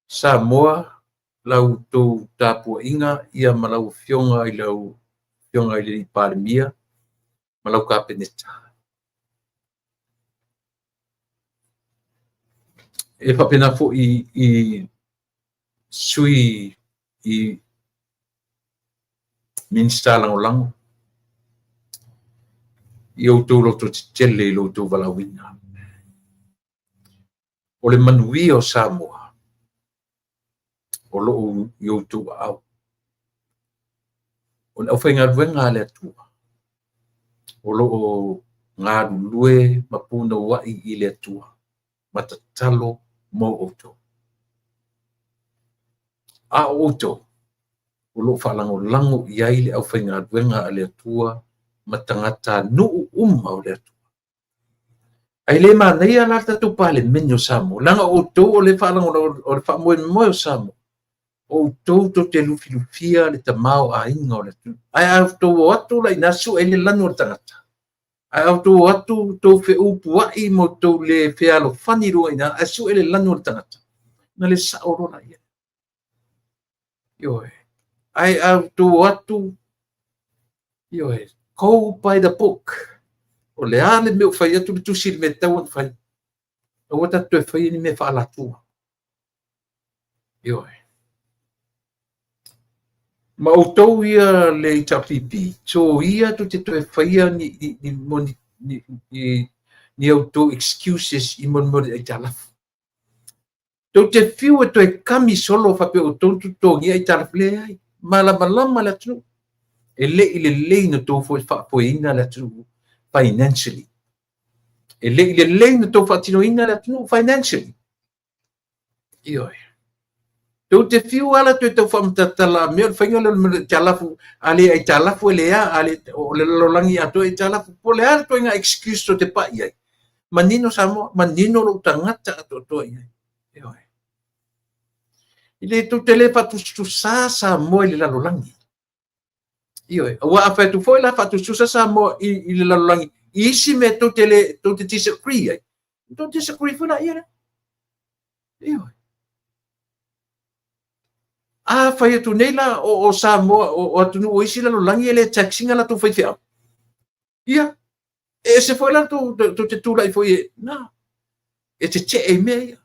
Samoa, la outou tapuaiga ia ma lau Afioga i lau Afioga i le Palemia ma lau Kapeneta. E faapena foi i sui i Minisita Lagolago i outou lototetele i lo outou valaauina. O le manuia o Samoa o lo o i outou aao. O le aufaigaluega a le Atua o lo o galulue ma punouai i le Atua ma tatalo mo outou. A o outou o lo o faalagolago i ai le aufaigaluega a le Atua ma tagatanuu uma o le Atua. Ae le manaia la le tatou Palemene o Samoa, leaga o outou o le faalagolago, o le faamoemoe o Samoa, o outou tou te lufilufia le tamaoaiga o le atunuu. Ae a outou o atu la i ina sue ai le lanu o le tagata, ae a outou o atu tou feupuai ma outou le fealofani i luga i ina, ae sue le lanu o le tagata, ona le sao loa lea. Ioe. Ae a outou o atu, ioe, go by the book. O le a le mea ua fai atu le tusi i le mea e tatau ona fai. Aua tatou toe faia ni mea faaalatua. Ioe. Ma outou ia le HRPP, soia tou te toe faia ni, ni, ni, ni, ni, ni, ni outou excuses i mo le aitalafu. Tou te fiu e toe kami solo faapea o outou na totogia aitalafu. Leai, malamalama le atunuu. E le i lelei na outou faafoeina le atunuu financially. E le i lelei na outou faatinoina le atunuu financially. Ioe. Tou te fiu lava la toe tau faamatala mea o le faiga lea o le aitalafu, a le aitalafu e le a, a le, o le lalolagi atoa e aitalafu. Po o le a le ituaiga excuse tou te pai ai. Manino Samoa, manino lou tagata atoatoa i ai. Ioe. I le tou te le faatusatusa Samoa i le lalolagi. Ioe. Aua a fai atu foi la faatusatusa Samoa i, i le lalolagi i isi mea tou te le tou te disagree ai. Tou disagree foi la ia lea. Ioe. A fai atu nei la o, o Samoa, o, o atunuu o isi lalolagi e le tax ina latou faifeau. Ia, e ese foi la tou, tou te tulai foi e, na, e tetee i mea ia.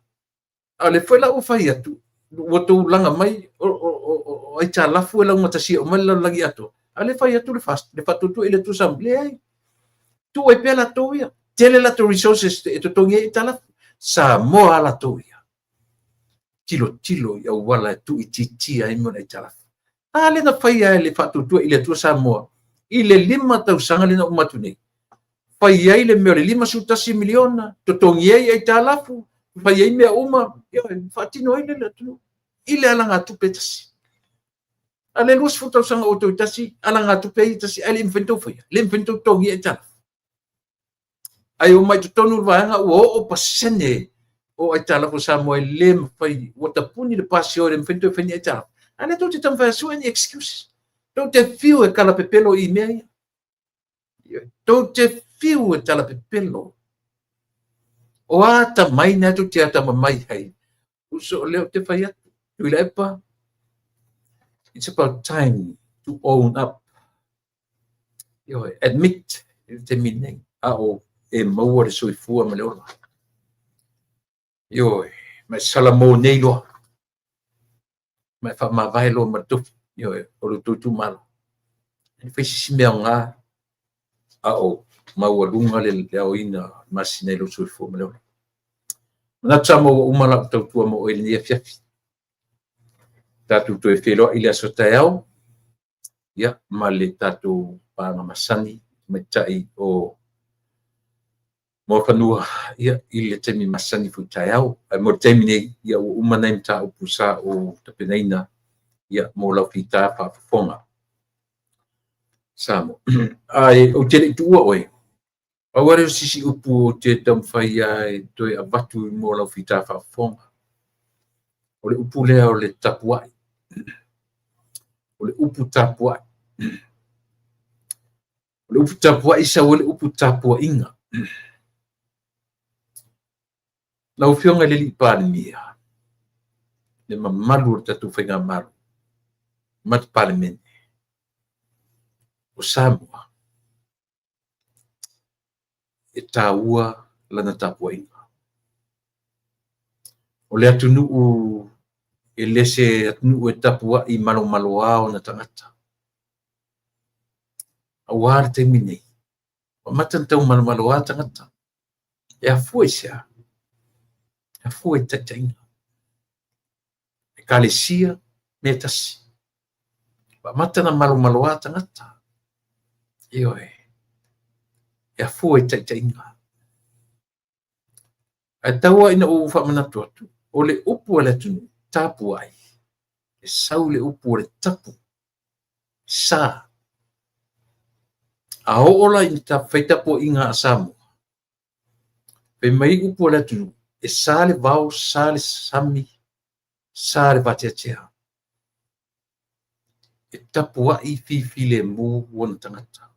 A o lea foi la ua fai atu, ua tou laga mai o, o, o, o aitalafu e laugatasia uma le lalolagi atoa. A o lea fai atu le FAST, le Faatuatua i le Atua Samoa, leai. Tuu ai pea latou ia. Tele latou resources e totogi ai aitalafu. Samoa a latou ia. Tilotilo i auala e tuuitiitia ai mea o le aitalafu. A lea na faia e le Faatuatua i le Atua Samoa i le 5 tausaga lea na uma atu nei. Fai ai le mea o le $51 miliona, totogi ai aitalafu, fai ai mea uma, ioe, faatino ai le atunuu i le alagatupe e tasi. A le 20 tausaga ua toe tasi, alagatupe ai e tasi, ae le i mafai ona tou faia, le i mafai ona tou totogia aitalafu. Ae omai i totonu o le vaega ua oo pasene o aitalafu a Samoa e le mafai, ua tapuni le pasio e le mafai ona toe fai ni aitalafu. A lea tou te taumafai e sue ni excuses. Tou te fiu e talapepelo i mea ia. Tou te fiu e talapepelo. O atamai na tou te atamamai ai. Uso, o lea ou te fai atu. Tuilaepa, it's about time to own up. Ioe, admit i le taimi nei, a o e maua le soifua ma le ola. Ioe, ma e salamo nei loa. Ma e faamavae loa ma le tofi, ioe, o lo outou itumalo. E fai se isi mea aoga, a o maualuga le aoina o le masina i lou soifua ma le ola. Manatu Samoa ua uma lau tautua mo oe i lenei afiafi. Tatou toe feiloai i le aso taeao, ia, ma le tatou paaga masani tamaitai o Muafanua, ia, i le taimi masani foi taeao. Ae mo le taimi nei, ia, ua uma nai mataupu sa ou tapenaina, ia, mo lau fita faafofoga. Samoa. Ae ou te le i tuua oe, pau lava lea o se isi upu ou te taumafai lava e toe avatu mo lau fita faafofoga. O le upu lea o le tapuai. O le upu tapuai. O le upu tapuai sau ai le upu tapuaiga. Lau Afioga i le Alii Palemia, le mamalu o le tatou Faigamalo ma le Palemene, o Samoa, e taua lana tapuaiga. O le atunuu e le se atunuu e tapuai malomaloa ona tagata. Aua le taimi nei, ua amata ona tau malomaloa tagata. E afua i se a? E afua i taitaiga. Ekalesia, mea e tasi. Ua amata ona malomaloa tagata. Ioe. E afua i taitaiga. Ae tau lava ina ou faamanatu atu, o le upu a le atunuu, tapuai, e sau le upu o le tapu, sa. A oo la ina fai tapuaiga a Samoa, fai mai upu a le atunuu, e sa le vao, sa le sami, sa le vateatea. E tapuai fifilemu ona tagata.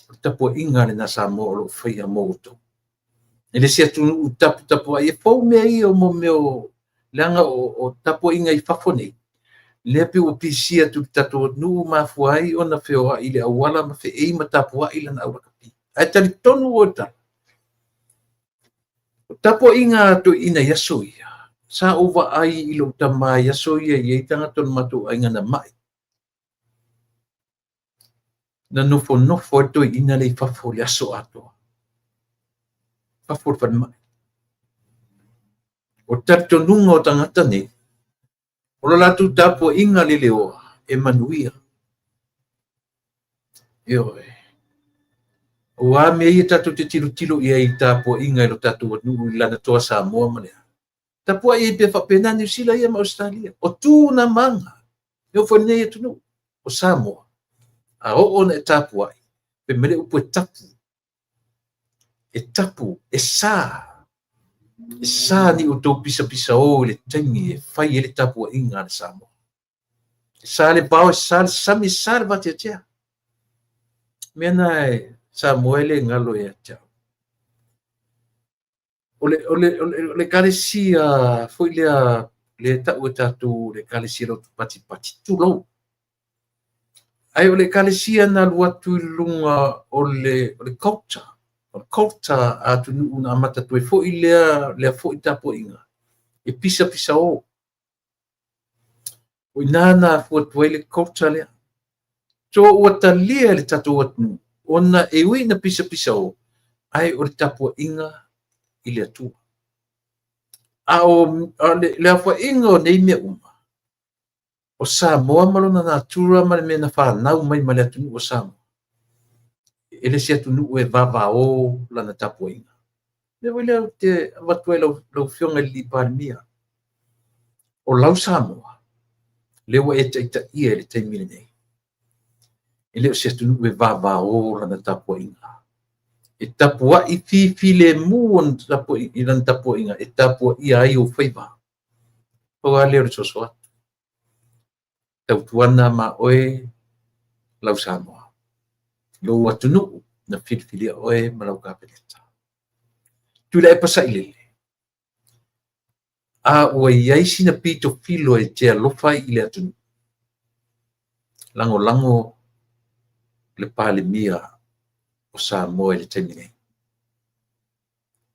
O le tapuaiga lena Samoa o lo o faia mo outou. E le se atunuu taputapuai, e fou mea ia o mea o leaga o tapuaiga i fafo nei, lea pei ua pisia atu i le tatou atunuu ma afua ai ona feoai i le auala ma feei ma tapuai lana aulakapi. Ae talitonu oe tala, o tapuaiga a toeaiina i aso ia, sa ou vaai i lou tama i aso ia e i ai tagata o le matou aiga na mai. Na nofonofo ai le toeaina lea i fafo i le aso atoa. Fafo o le falemai. O talitonuga o tagata nei, o le latou tapuaiga leleoa e manuia. Ioe. Aua mea ia tatou te tilotilo i ai i tapuaiga i lo tatou atunuu i lana toa Samoa ma le a. Tapuai ai pea faapena Niu Sila ia ma Ausetalia. O tu na ma aga. E oo foi i lenei atunuu o Samoa. A oo ona e tapuai, fai mai le upu e tapu. E tapu, e sa. E sa ni outou pisapisao i le taimi e fai ai le tapuaiga a le Samoa. E sa le vao, e sa le sami, e sa le vateatea. Mea na e Samoa e le galo ia te au. O le ekalesia foi lea le tau e tatou le ekalesia lotu patipati, tulou. Ae o le ekalesia na alu atu i luga o le culture, o le culture a atunuu na amata atu ai foi lea foi tapuaiga, e pisapisao. O i ina na afua atu ai le culture lea. So ua talia e le tatou atunuu, ona e ui ina pisapisao, ae o le tapuaiga i le Atua. A o le aofaiga o nei mea uma, o Samoa ma lona natura ma le mea na fanau mai ma le atunuu o Samoa, e le se atunuu e vavao lana tapuaiga. O le mea foi lea ou te avatu ai lau Afioga i le Alii Palemia, o lau Samoa, lea ua e taitaia i le taimi lenei, e le o se atunuu e vavao lana tapuaiga. E tapuai fifilemu i lana tapuaiga e tapuaia ai ou faiva. Pau lava lea o le soso atu. Tautuana ma oe lau Samoa, lou atunuu na filifilia oe ma lau Kapeneta. Tuilaepa Sailele, a ua i ai sina pito filo e te alofa ai i le atunuu, lagolago le Palemia o Samoa i le taimi nei.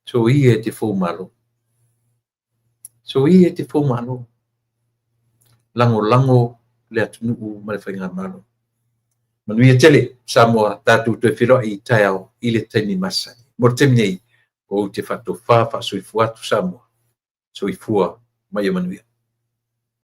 Soia e te foumalo. Soia e te foumalo. Lagolago le atunuu ma le faigamalo. Manuia tele Samoa, tatou toe feiloai i taeao i le taimi masani. Mo le taimi nei, ou te faatofa faasoifua atu Samoa. Soifua ma ia manuia.